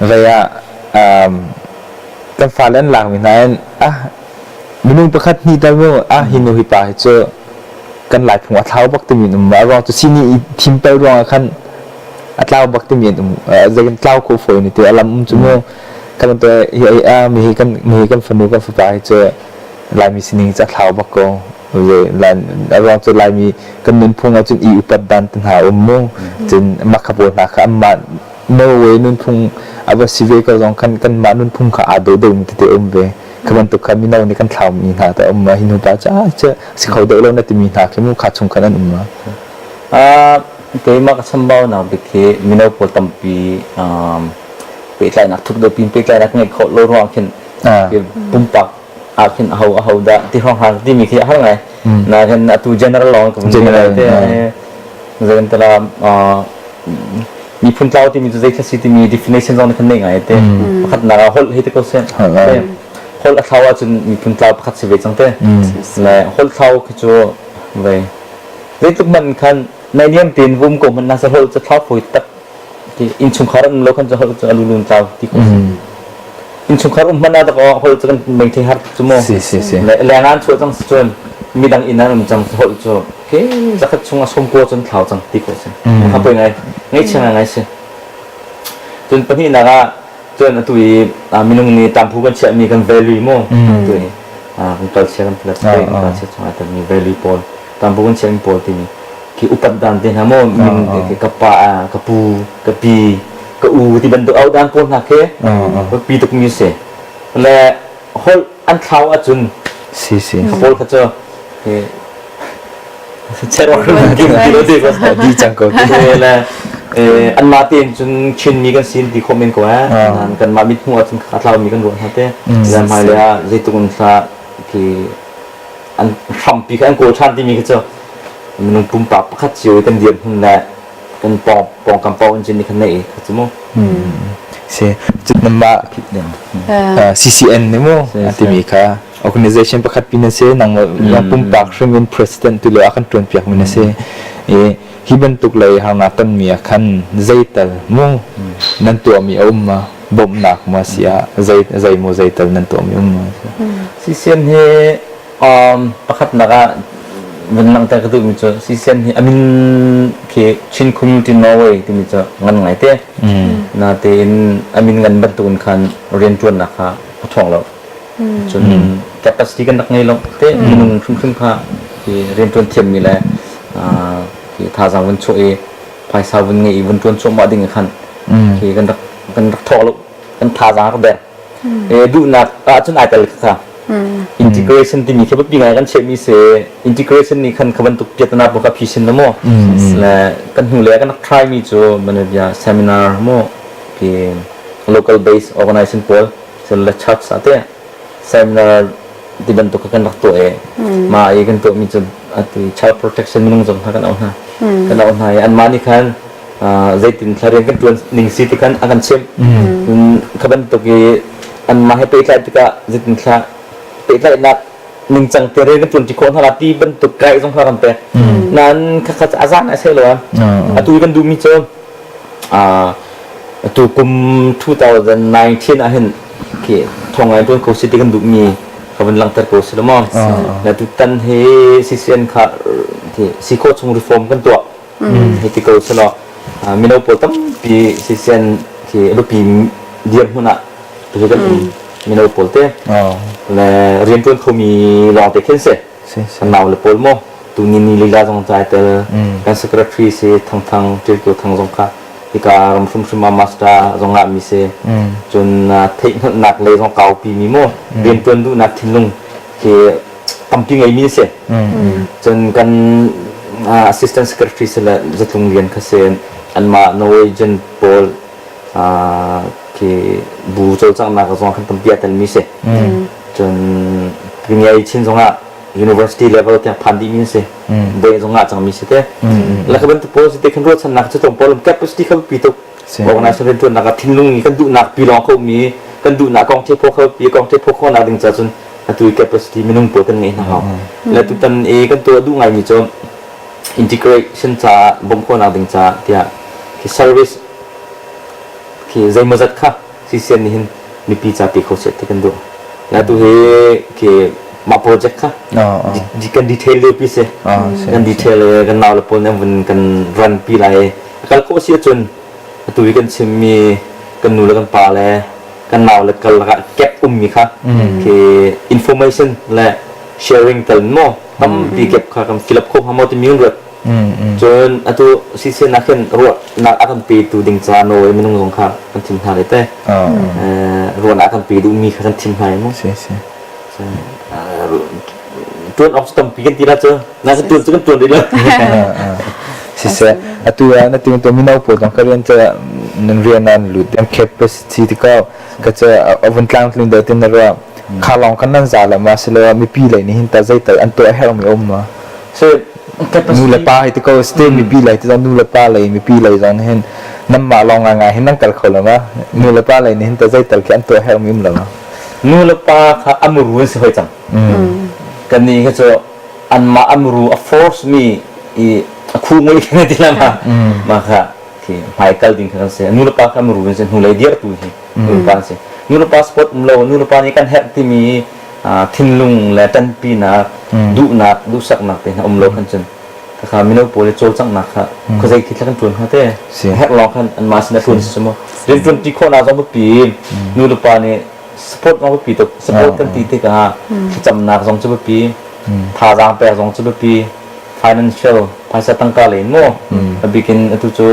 vei ah kan fale an lak mi hna in ah minung pakhat hnih tal mu ah hi nu hi pa hi cu kan lai phung a thlau bak timi an um a ruang cu sini i thim pel ruang ah khan a tlau bak timi an um zei kan tlau kho fawi ni te alam um cu mu Kan te hi a mi hi kan mi hi kan fanu kan fapa hi cu Laimi sining cu a thlau bak ko. A ruang cu Laimi kan nunphung ahcun i upat dan te hna um mu. Cun makha pawl hna kha anmah Norway nunphung a va si ve ko zong khan kanmah nunphung kha aa dawh deuhmi tete um ve. Kha bantuk kha mino nih kan thlaumi hna te um ma hi nu pa cu ah cu si kho deuh lo na timi hna khi mu kha chung khan an um ma. Keimah ka chambaunak bik hi mino pawl tampi pehtlaihnak thuk deuh pin pehtlaihnak ngeih khawh lo ruang khin pumpak ah khin aho aho dah ti hrawng hang timi khi a har ngai na khin atu general lawng ka general te zeikan tala miphun tlau timi cu zei thla si timi definition zong khan nei ngai te pakhat nak ah holh hi te ko se holh a thlau ahcun miphun tlau pakhat si ve cang te le holh thlau khi cu vei zeitluk man khan nai niam tein vum ko hmanh na sa holh cu thlau fawi tak innchungkhar an um lo khan cu holh cu a lulun tlau ti ko innchungkhar um hmanh ah dak holh cu kan mei thei har cu mu si si si le leng an chuah cang cun midang inn an um cang holh cu ke zakhat chung a som ko cun thlau cang ti ko si kha poi ngai ngaihchia ngai ngai si cun pahnihnak ah cun atu i minung nih tamphu kan chiahmi kan value mu atu i kan culture kan philosophy kan culture chungah telmi value pawl tamphu kan chiahmi pawl timi khi upat dan te hna maw min ka pa ka pu ka pi ka u ti bantuk au dan pawl hna khi pi tuk mi si le holh an thlau ahcun si si ka pawl kha cu di cang ko le anmah tein cun Chinmi kan sin ti khawh men ko eh kanmah mit hmuh ahcun a tlaumi kan ruah hna te zan hmailei ah zeitluk in hla khi an hrampi kha an kawl ṭhan timi khi cu minung pumpak pakhat cio i kan dirhmun le. Kan pawng pawngkam pawng in cun ni khan nei kha cu mu. Si cun namah CCN ni mu timi kha organization pakhat pin na si nangmah pumpak hrim in president tu le a kan tuan piak mi na si. I hi bantuk lei harnak tonmi ah khan zeital mu nan tuahmi a um ma bawmhnak ma si ah zei zei mu zeital nan tuahmi um ma? CCN hi pakhatnak ah vun langhter ka duhmi cu CCN hi a min khi Chin Community Norway timi cu ngan ngai te. Natein a min ngan bantukin khan rianṭuannak kha a ṭhawng lo. Cun capacity kan rak ngei lo te minung hrimhrim kha hi rianṭuan thiammi le hi thazaang vun chuah i phaisa vun ngei i vun ṭuan cuahmah ding khan khi kan rak kan rak thawk lo kan thazaang rak der. Duhnak ahcun ai tel kha integration timi khi biapi ngai kan chiahmi si integration nih khan kha bantuk piatana pawl kha phisin lo maw le kan hnu le kan rak try mi cu manabia seminar mo ki local based organization pawl le church ate seminar ti bantuk kha kan rak tuah e ma i kan tuah mi cu ati child protection minung zong kha kan au hna kan au hna i anmah nih khan zeitin thla rian kan ṭuan ning si ti khan a kan chimh. Kha bantuk i anmah he pehtlai tikah zeitin thla pehtlaihnak ningcang te rian kan ṭuan ṭi khawh hna la ti bantuk kai zong kha kan pek. Nain khakha a zan a seh lo. Atu i kan duhmi cu atu kum 2019 ah hin khi thong ngai ṭuan kho si ti kan duhmi ka vun langhter ko si lo maw? Na tutan hi CCN kha si khawh chung reform kan tuah. Hei ti ko selaw mino pawl tampi sisian khi a biapi dirhmun ah tuhi kan um mino pawl te le rianṭuan khomi lawng te khin si kan nau le pawl maw tu ni ni lila zong cai tel kan secretary si Thang Thang Ṭil Kio Thang zong kha hika ram hrimhrim ah master zong ngah mi si cun theihhngalhnak lei zong kaupi mi maw rianṭuan duhnak thinlung khi tampi ngeimi a si. Cun kan assistant secretary si le zatlung lian kha si anmah Norwegian pawl khi bu cawlcanghnak zong khan tampi a telmi si. Cun Pingyai chin zongah university level tiang phan dihmi si. Deh zongah cangmi si te. Le kha bantuk pawl si te khan ruahchannak cu tlawmpal pawl capacity kha biapi tuk. Organization rianṭuannak ah thinlung i kan duhnak pi lawng kho mi kan duhnak kong the phaw kho pi kong the phaw khawhnak ding ca cun atu i capacity minung pawl kan ngeih hna hau. Le tutan i kan tuah duh ngaimi cu integration caah bawmh khawhnak ding caah tiah khi service khi zeimawzat kha CCN nih hin mipi ca pe kho seh ti kan duh. Le atu hi khi mah project kha kan detail deuh pi si. Kan detail i kan nau le pawl nih an vun kan run pi lai. Kal khawh si ahcun atu i kan chimmi kan nu le kan pa le kan nau le kal lakah gap ummi kha khi information le sharing tal maw tampi gap kha kan fill up kho hnga maw timi kan ruat. Cun atu CCN ah khin ruahnak a kan petu ding ca Norway minung zong kha kan thim hna le te. Ruahnak a kan pe duhmi kha kan thim hna i mu. Tuan awk cu tampi kan ti la cu. Na kan tuan cu kan tuan rih lo. Siseh, atu ah na ti to mino pawl zong ka rian cu nan rian an lut an capacity ti ko ka cu a vun tlang tlin deuh tin na ruah kha lawng kan nan za la ma silo mipi lei nih hin ta zeital an tuah herh mi um ma nu le pa hi ti ko state mipi lei ti zong nu le pa lei mipi lei zong hin nan mah lawng ngai ngai hin nan kal kho lo ma nu le pa lei nih hin ta zeital khi an tuah herh mi um lo ma nu le pa kha amuru an si hoi cang kan nih kha cu anmah amru a force mi i a khu ngoi khin ti la ma ma kha khi hmai kal ding kha kan si nu le pa kha amru in si hnu lei dir tu hi nu le pa an si nu le pa sport um lo nu le pa nih kan herh timi thinlung le tanpinak duhnak duhsaknak te hna um lo khan cun kha mino pawl i cawlcanghnak kha khuazei khi kan ṭuan hnga te herh lawng khan anmah sin a ṭuan si mu rian ṭuan ti khawhnak zong biapi nu le pa nih support zong biapi tuk support kan ti tikah thlacamnak zong cu biapi thazaang pek zong cu biapi financial phaisa tangka lei in mu a bikin atu cu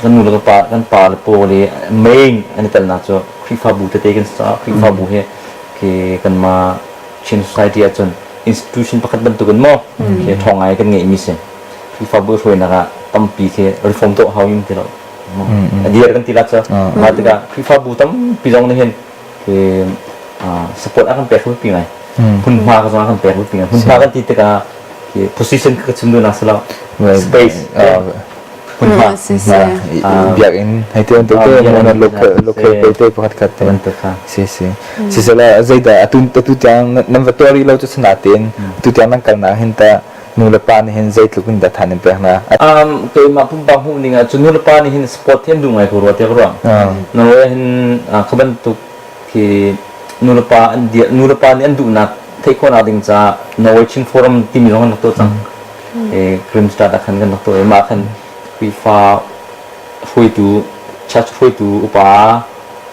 kan nu le kan pa kan pa le pawl i main an i telnak cu Khrihfabu tete kan si caah Khrihfabu hi khi kanmah Chin Society ahcun institution pakhat bantukin maw khi ṭhawng ngai kan ngeihmi si Khrihfabu hruainak ah tampi khi reform tuah hau im ti lo a dir kan ti la cu mah tikah Khrihfabu tampi zong nih hin khi support a kan pek pi ngai hmunhma ka zong a kan pek pi ngai hmunhma kan ti tikah khi position ka chim duhnak si lo space. Hmunhma. Biakinn hei ti bantuk te local local te pakhat khat te. Bantuk kha. Si si. Sisela zeidah atu atu tiang nan va tuah rih lo cu sinain tu tiang nan kalnak hin ta nu le pa nih hin zeitluk in dah than in pek hna? Keimah pumpak hmuh ning ah cun nu le pa nih hin sport hi an duh ngai ko rua tiah ka ruah. Norway hin kha bantuk khi nu le pa an dir nu le pa nih an duhnak theih khawhnak ding caah Norway Chin Forum timi zong an rak tuah cang. Grimstad ah khan kan rak tuah i mah khan Khrihfa hruaitu church hruaitu upa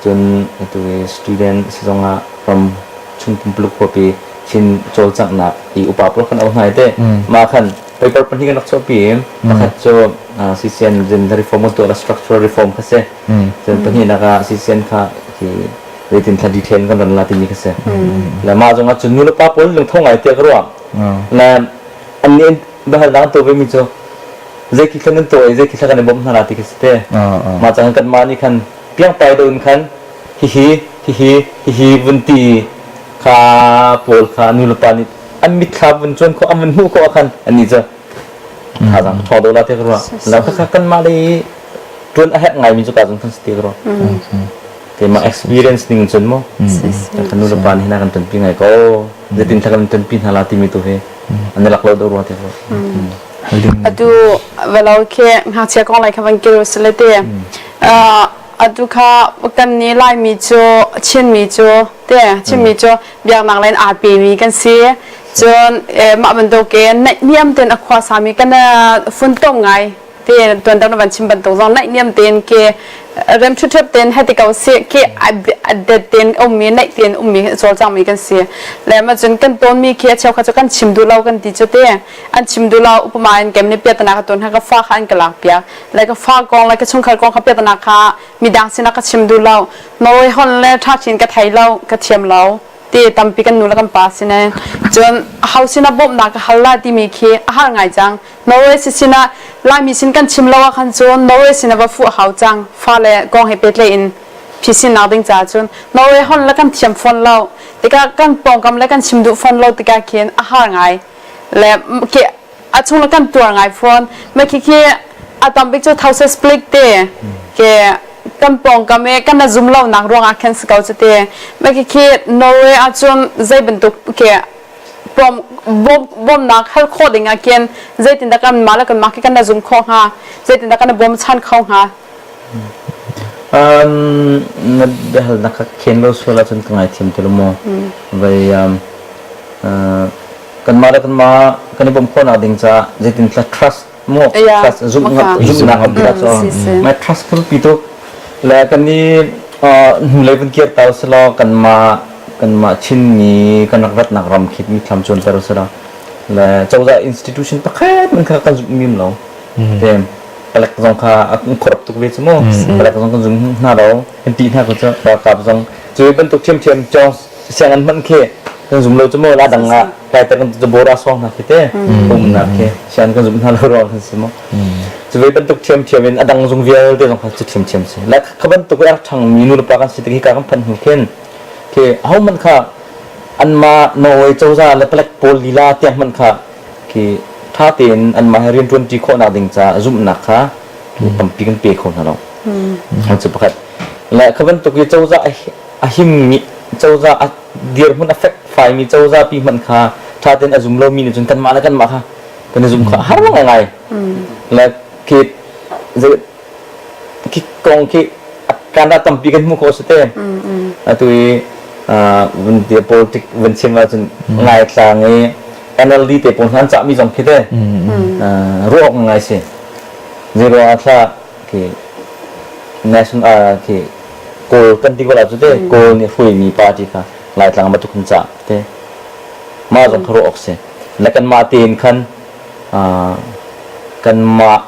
cun atu i student si zongah ram chung pumpuluk khuapi Chin cawlcanghnak i upa pawl kan auh hna i teh mah khan paper pahnih kan rak chuahpi i pakhat cu CCN zin reform kan tuah la structural reform kha si cun pahnihnak ah CCN kha khi zeitin thla detail kan ran la timi kha si le mah zongah cun nu le pa pawl lungtho ngai tiah ka ruah le annih biahalnak an tuah vemi cu zei khi thla nan tuah i zei khi thla kan i bawmh hna la ti khi si te mah cang kanmah nih khan piangpai do in khan hihi hihi hihi vun ti kha pawl kha nu le pa nih an mitthla vun cuan khawh an vun hmuh khawh ah khan annih cu thazaang ṭhaw do la ti ka ruah la kha kanmah lei ṭuan a herh ngaimi cu ka zong khan si ti ka ruah keimah experience ning cun mu kan nu le pa nih hna kan ṭanpi ngai ko zeitin thla kan ṭanpi hna la timi tu hi an i lak lo deuh rua ti ko Atu velo khi ngakchia kong lai kha van kir usile te atu kha kan nih Laimi cu Chinmi cu te Chinmi cu biaknak len aa pemi kan si cun mah bantuk in naihniam tein a khua sami kan funtom ngai te tuan dang na van chim bantuk zong naihniam tein ke rem ṭhutṭhep tein hei ti ko si ke det tein ummi naih tein ummi cawlcangmi kan si le ma cun kan tawnmi khi a cheukhat cu kan chim duh lo kan ti cu te an chim duh lo upama in kem nih piatana ka tawn ka fa kha an ka lak piak le ka fa kong le ka chungkhar kong kha piatana kha midang sinah ka chim duh lo Norway hon le ṭha chin ka thei lo ka thiam lo ti tampi kan nu le kan pa sine cun ho sinah bawmhnak ka hal la timi khi a har ngai cang Norway si sinah Laimi sin kan chim lo ah khan cun Norway sin ah va fuh a hau cang fale kong he pehtlaih in phisinnak ding caah cun Norway hon le kan thiam fawn lo tikah kan pawngkam le kan chim duh fawn lo tikah khin a har ngai le ke a chung le kan tuar ngai fawn me khi khi a tam bik cu thause split te ke kan pawngkam e kan na zum lo nak ruangah khan si ko cu te me khi khi Norway ahcun zei bantuk ke bawmnak hal khawh ding ah khin zeitindah kan mah le kanmah khi kan na zum khawh hnga zeitindah kan na bawmchan kho hnga Um, na biahalnak kha khen lo sual ahcun ka ngaithiam ti lo maw vai um, uh, kanmah le kanmah kan i bawmh khawhnak ding caah zeitin trust mu trust zumhnak zumhnak a bia cu mai trust kha pi tuk le kan i hnulei vun kir ta usalaw kanmah kanmah Chinmi kan rak ratnak ram khi mithlam cuan ter usalaw le cozah institution pakhat man kha kan zumh mim lo te palek zong kha a corrupt tuk ve cu mu palek zong kan zum hna lo kan ti hna ko cu ralkap zong cu bantuk thiamthiam cong sianginn hmanh khi kan zum lo cu mu la dang ah kai te kan bora song hna khi te umnak khi sian kan zum hna lo ruang kan si mu cu ve bantuk thiamthiam in a dang zung vialte zong kha cu thiamthiam si la kha bantuk a rak mi nu le pa kan si te khi ka kan phanh hnu khin khi ho man kha anma Norway cozah le palek pawl lila tiang hmanh kha khi tha tein anmah he rian ṭuan ṭi khawhnak ding ca zumhnak kha tampi kan pe kho hna lo. Cu pakhat. Le kha bantuk i cozah a himmi cozah a dirhmun a fekfaimi cozah pi hmanh kha ṭha tein a zum lomi nih cun kanmah le kanmah kha kan i zum kha a har ngaingai. Le khi zei khi kong khi kan dah tampi kan hmuh khawh si te. Atu i vun ti politic vun chim ahcun ngaitlang i NLD te pawl hna an cahmi zong khi te ruah awk ngai si. Zei ruangah thla khi national khi Kawl kan ti ko la cu te Kawl nih hruaimi party kha Laitlang bantuk kan cah te mah zong kha ruah awk si. Le kanmah tein khan kanmah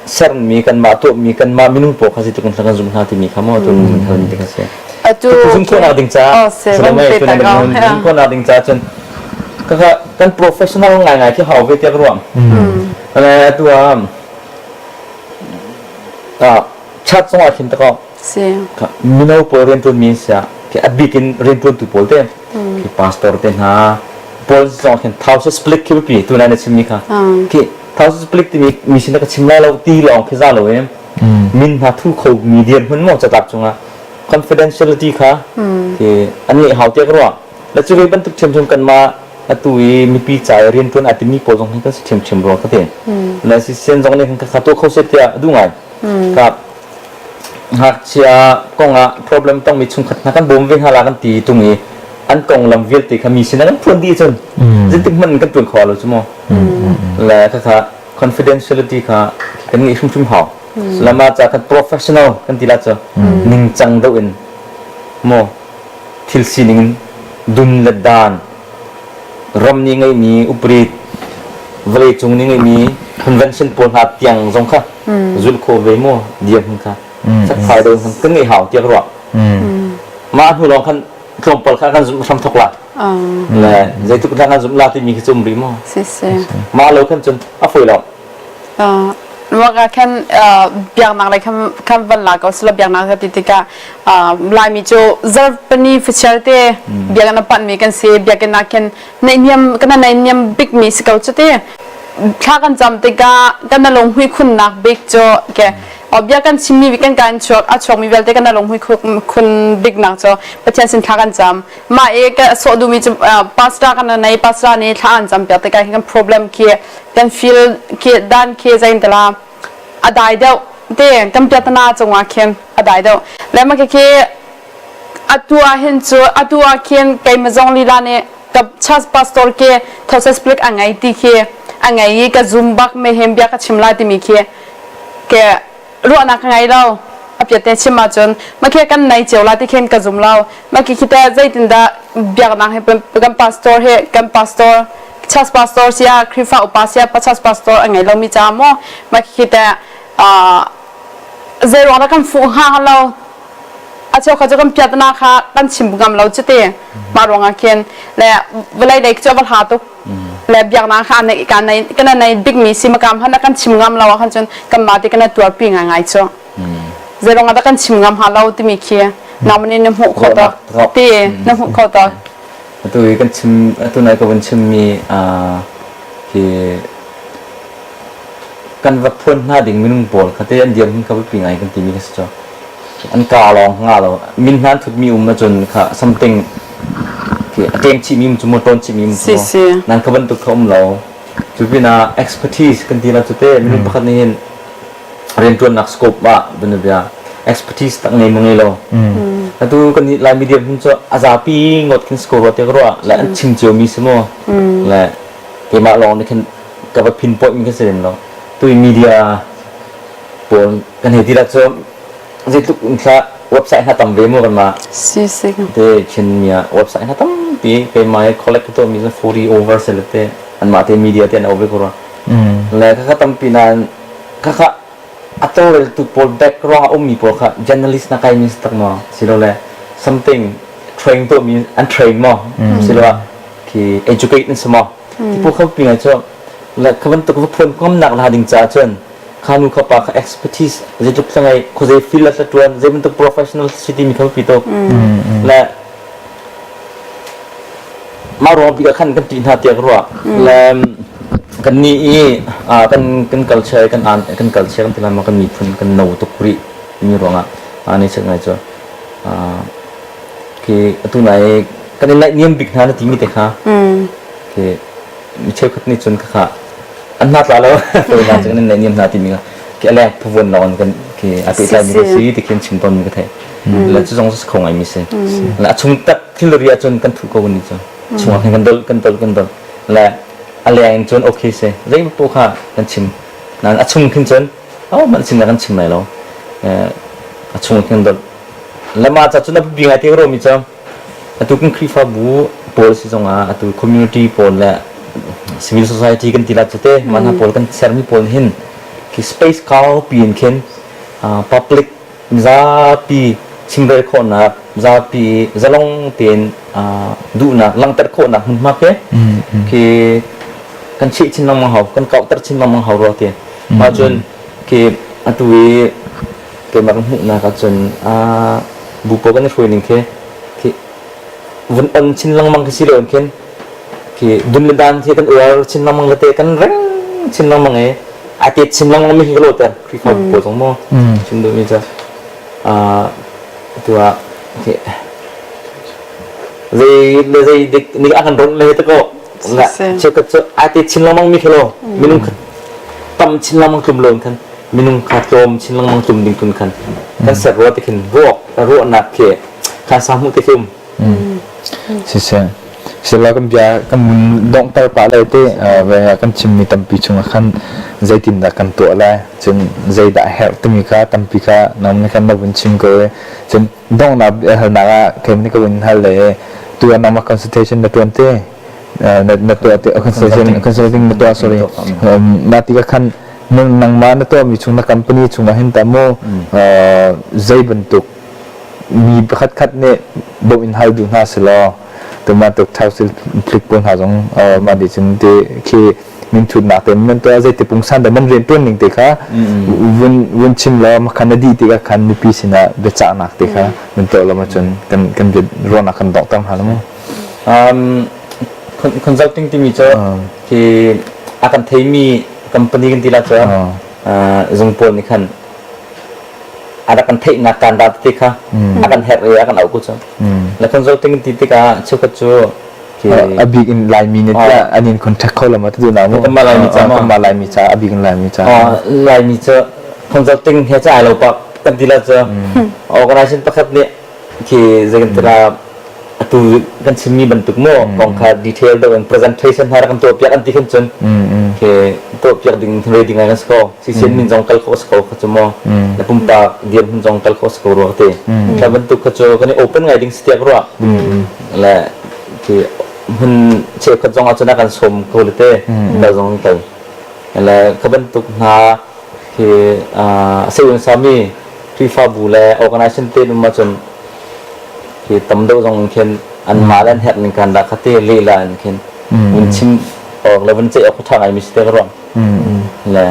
sermi kanmah tuahmi kanmah minung pawl kha zeitluk in kan zumh hna timi kha maw tun halmi te kha si. Atu zumh khawhnak ding caah zumh khawhnak ding caah cun kaka kan professional ngaingai khi hau ve tiah ka ruah. Atu ah chat zong ah khin takaw mino pawl rianṭuanmi siah a bik in rianṭuantu pawl te khi pastor te hna pawl zong khin thousands split khi biapi tu na chimmi kha khi. Thousands Palik timi mi sin ka chim lai lo ti lawng khi za lo em. Min hna thu kho mi dirhmun maw catlap cungah confidentiality kha khi an ngeih hau tiah ka ruah. Le cu ve bantuk ṭhiamṭhiam kanmah atu i mipi ca i rianṭuan aa timi pawl zong hi kan si ṭhiamṭhiam rua ka ti. Le sisian zong nih khan kha tuah kho seh tiah a duh ngai. Ka ngakchia kongah problem tongmi chungkhat hna kan bawm ve hna la kan ti tung i an konglam vialte kha mi sinah kan phuan dih cun zeitik hmanh kan ṭuan kho lo cu mu. Le khakha confidentiality kha kan ngeih hrimhrim hau. Lama ca kan professional kan ti la cu ningcang deuh in maw thil sining in dun le dan ram nih ngeihmi uprit vawleicung nih ngeihmi convention pawl hna tiang zong kha zulh khawh ve maw dirhmun kha fekfai deuh in kan ngeih hau tiah ka ruah. Mah hnu lawng khan tlawmpal kha kan zumh hram thok la. Le zeitluk dah kan zumh la timi khi cu um rih maw? Mah lo khan cun a fawi lo. Maka khan biaknak lei khan khan van la ko sila biaknak ka ti tikah Laimi cu zarhpini fachial te biakinn a panhmi kan si biakinn ah khin naihniam kan naihniam bikmi si ko cu ti thla kan cam tikah kan lunghmui khunnak bik cu ke bia kan chimmi kan kan chuak a chuakmi vialte kan lunghmui khun biknak cu Pathian sin thla kan cam mah i ka sawh duhmi cu pastor kan nei pastor nih thla an cam piak tikah kan problem khi kan feel khi dan khi zain tala a dai deuh te kan piatana cungah khin a dai deuh le ma khi atu ah hin cu atu ah khin keima zong lila nih ka church pastor ke thosas plik a ngei ti khi a ngei i ka zum bak me hem bia ka chim lai timi khi ke ruahnak ka ngei lo. A piat chim ahcun makhe kan nei cio la ti khin ka zum lo. Maki khi teh zeitindah biaknak he kan pastor he kan pastor church pastor sia Khrihfa upa sia church pastor a ngei lomi ca maw maki khi teh zei ruang dah kan fuh hnga lo a cheukhat cu kan piatna kha kan chim ngam lo cu ti mah ruangah khin le vawlei lei cu a va hla tuk le biaknak kha nei kan nei kan nei bikmi si makam han kan chim ngam lo ahkhan cun kanmah ti kan tuarpi ngaingai cu zeirong ah dah kan chim ngam ha lo timi khi nangman in na hmuh kho to ti na hmuh kho to atu i kan chim atu nai ka vun chimmi hi kan va phuan hna ding minung pawl kha te an dirhmun kha biapi ngai kan timi kha si cu an ka lawng nga lo min hna an thutmi um ahcun kha something khi a ṭem chihmi um cu maw ṭawn chihmi um cu maw nan kha bantuk kha um lo cu pinah expertise kan ti la cu te minung pakhat nih hin rianṭuannak scope ah bia expertise tak ngei maw ngei lo atu kan nih Lai media hun cu a zapi ngot khin score te ka ruah le an chim cio mi si maw le keimah lawng nih khin ka va pinpoint mi kha si lem lo tu media pawl kan hei ti la cu zeitluk in thla website hna tam ve mu kan mah si si te Chin mi ah website hna tampi keimah he collect to mi 40 over se le te anmah te media te an over ko le khakha tampi nain khakha a tawlreltu pawl background a ummi pawl kha journalist na kai mi si tak maw silole something train to mi an train maw siloah khi educate an si maw ti pu kho pi ngai cu le kha bantuk va phuan ngam la ding caah cun kha nu kha pa kha expertise zeitluk thla ngei khuazei field ah tuan zei bantuk professional si timi kha biapi tuk le mah ruang bik ah khan kan ṭih hna tiah ka ruah le kan nih i kan kan culture kan an kan culture kan ti lai ma kan miphun kan no tuk rih timi ruangah ni chet ngai cu khi atu nai kan i naihniam bik hna na timi te kha khi mi cheukhat nih cun khakha an hna tla lo hna cu kan naihniam hna timi khi a leng phuvuan lawng kan khi a pehtlai mi si ti khin chim tawn mi ka theih le cu zong cu kho ngai mi si le a chung tak thilri ahcun kan thuh ko ni cu chungah khin kan dol kan dol kan dol le a leng in cun okay si zei paoh kha kan chim nain a chung khin cun oh man sin kan chim lai lo a chung khin dol le ma ca cun a bi ngai te ro mi cu Atu kan Khrihfabu pawl si zongah atu community pawl le civil society kan ti la cu te mah hna pawl kan sermi pawl hin khi space kaupi in khin public mizapi chimrel khawhnak zapi zalong tein duhnak langhter khawhnak hmunhma khi khi kan cheh chin lengmang hau kan kauhter chin lengmang hau rua ti mah cun khi atu i keimah kan hmuhnak ahcun bu pawl kan i hruai ning khi khi vun on chin lengmang khi si lo in khin khi dun le dan khi kan uar chin lengmang le te kan reng. chin lengmang i a tet chin lengmang mi hi ka lawter Khrihfabu pawl zong maw chim duhmi cu tu ah zei le zei dik nih a kan ronh le te ko cheukhat cu a tet chin lengmang mi khi lo minung tam chin lengmang tlum lo khan minung kha tlawm chin lengmang tlum ding tun khan kan ser rua te khin ruak ruahnak khi khan sa hmu te khi um Siseh, sila kan bia kan mun donghter pah lai te ve kan chimmi tampi chungah khan zeitindah kan tuah lai cun zeidah a herh timi kha tampi kha nang nih khan na vun chim ko i cun donghnak biahalnak ah kei nih ka vun hal le tu ah nangmah consultation na tuan te na tuah te consultation consulting na tuah sorry na ti ka khan nangmah na tuahmi chung na company chungah hin ta mu zei bantuk mi pakhatkhat nih bawmh in hal duh hna selaw tubantuk council tlik pawl hna zong mah nih cun ti khi minthutnak te nan tuah zeiti pungsan dah nan rianṭuan ning te kha vun vun chim law makhan na dih tikah khan mipi sinah biacahnak te kha nan tuah lo ahcun kan kan bia ruahnak kan donghter hna lo mu. Um, consulting timi cu khi a kan theimi company kan ti la cu zung pawl nih khan a rak kan theihnak kaan ra tete kha a kan herh i a kan auh ko cu le consulting ti tikah cheukhat cu a bik in Laimi nih tiah an in contact kho lo ma tu na mu kanmah Laimi ca kanmah Laimi ca a bik in Laimi ca Laimi cu consulting he ca ai lo pak kan ti la cu organization pakhat nih khi zei kan ti la atu kan chimmi bantuk maw kong kha detail deuh in presentation hna rak kan tuah piak an ti khan cun khi tuah piak ding ready ngai kan si ko CCN min zong kal khawh si ko kha cu maw na pumpak dirhmun zong kal khawh si ko rua te kha bantuk kha cu kan i open ngai ding si tiak rua le khi hmun cheukhat zong ah cun a kan sawm ko le te kal zong kal le kha bantuk hna khi seun sami Khrihfabu le organization te um ahcun khi tam deuh zong khin anmah le an herh ning kan dah kha te lehla in khin vun chim awk le vun ceih awk ṭha ngai mi si te ka ruang le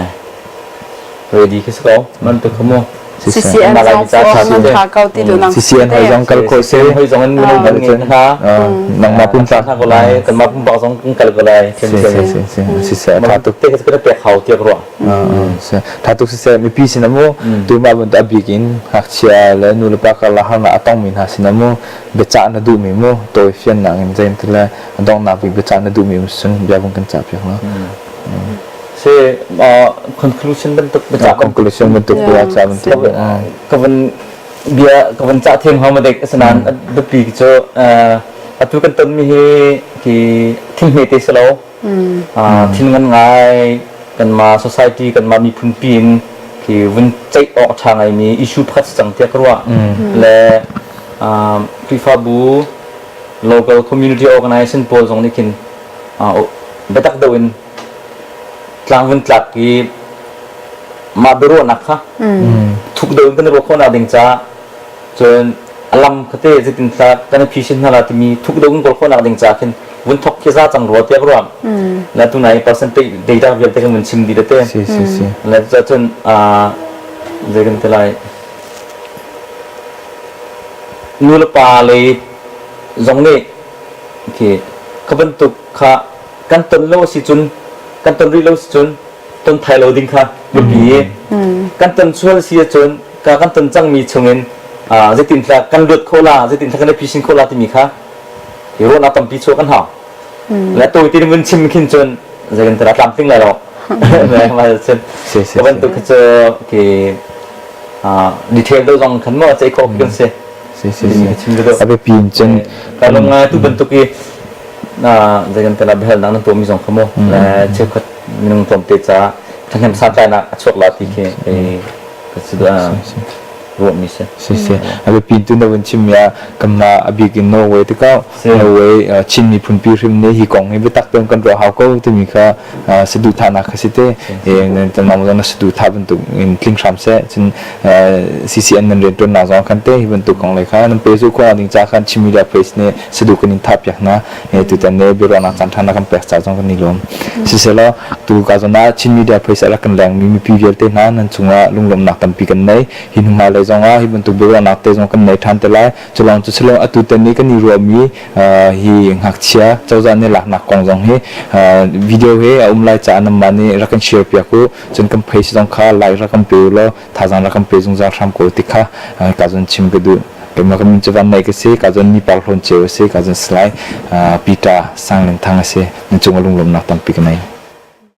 ready khi si ko man te kho mu CCN zong nan tha ko ti tu nang CCN hoi zong kal khawh si hoi zong in minung kan ngei hna nangmah pumpak hna ko lai kanmah pumpak zong kan kal ko lai si si si si si tha tuk te ka pek hau tiak ruah Tha tuk siseh mipi sin amu tumah bantuk a bik in ngakchia le nu le pa karlak harnak a tongmi hna sin amu biacah na duhmi mu tawi fiannak in zein ti le a donghnak bik biacah na duhmi um cun bia vung kan cah piak la. Si conclusion bantuk biacah conclusion bantuk bia cah bantuk ka van bia ka van cah theng hau ma dek asinain biapi cu atu kan tonmi hi ki thil hme te si lo Thil ngan ngai kanmah society kanmah miphun pi in khi vun ceih awk a ṭha ngaimi issue pakhat si cang tiah ka ruah. Le Khrihfabu local community organization pawl zong nih khin biatak deuh in tlang vun tlak i mah biaruahnak kha thuk deuh in kan i ruah khawhnak ding caah Cun a lam kha te zeitin thla kan i phisin hna la timi thuk deuh in kawl khawhnak ding ca khin vun thok khi za cang rua tiah ka ruah. Le tunai percentage data vialte kan vun chim dih te. Si si si. Le cun zei kan ti lai nu le pa lei zong nih khi kha bantuk kha kan ton lo si cun kan ton rih lo si cun ton thai lo ding kha biapi kan ton sual si ahcun ka kan ton cangmi chungin zeitin thla kan luat kho la zeitin thla kan i phisin kho la timi kha hi ruahnak tampi chuah kan hau le tawi tin vun chim khin cun zeitin tara tlamtling lai lo cun ka bantuk cu ki detail do zong khan mo chei kho kan si si si si a biapi in cun ka lung ngai tu bantuk i zeikan tela biahalnak nan tuahmi zong kha mu le cheukhat minung tlawmte ca thahnem santlainak a chuak la ti khi ka si ruahmi si. Si si. A biapi tu na vun chimmi ah kanmah a bik in Norway tikah Norway Chin miphun pi hrim nih hi kong hi biatak tein kan ruah hau ko timi kha saduhthahnak kha si te. Nangmah zong na saduhthah bantuk in tling hram seh. Cun CCN nan rianṭuannak zong khan te hi bantuk kong lei kha nan pehzulh khawh ding ca khan Chin Media Face nih saduh kan in thahpiak hna. Tutan ne biaruahnak caan ṭha na kan pek ca zong kan i lawm. Siselaw tu ka zawn ah Chin Media Face a rak kan lengmi mipi vialte hna nan cungah lunglawmhnak tampi kan nei. Hi hnu hmailei. Hmailei zongah hi bantuk biaruahnak te zong kan nei ṭhan te lai. Culawng cu silo atu tan i kan i ruahmi hi ngakchia cozah nih laknak kong zong hi video he a um lai caah nanmah nih rak kan share piak u. Cun kan page zong kha like rak kan pe u law thazaang rak kan pe zungzal hram ko ti kha ka zon chim ka duh. Keimah ka min cu Van Naih ka si, ka zon mi par hlawn ceu a si, ka zon Salai Peter Sang Len Thang a si. Nan cung ah lunglawmhnak tampi ka nei.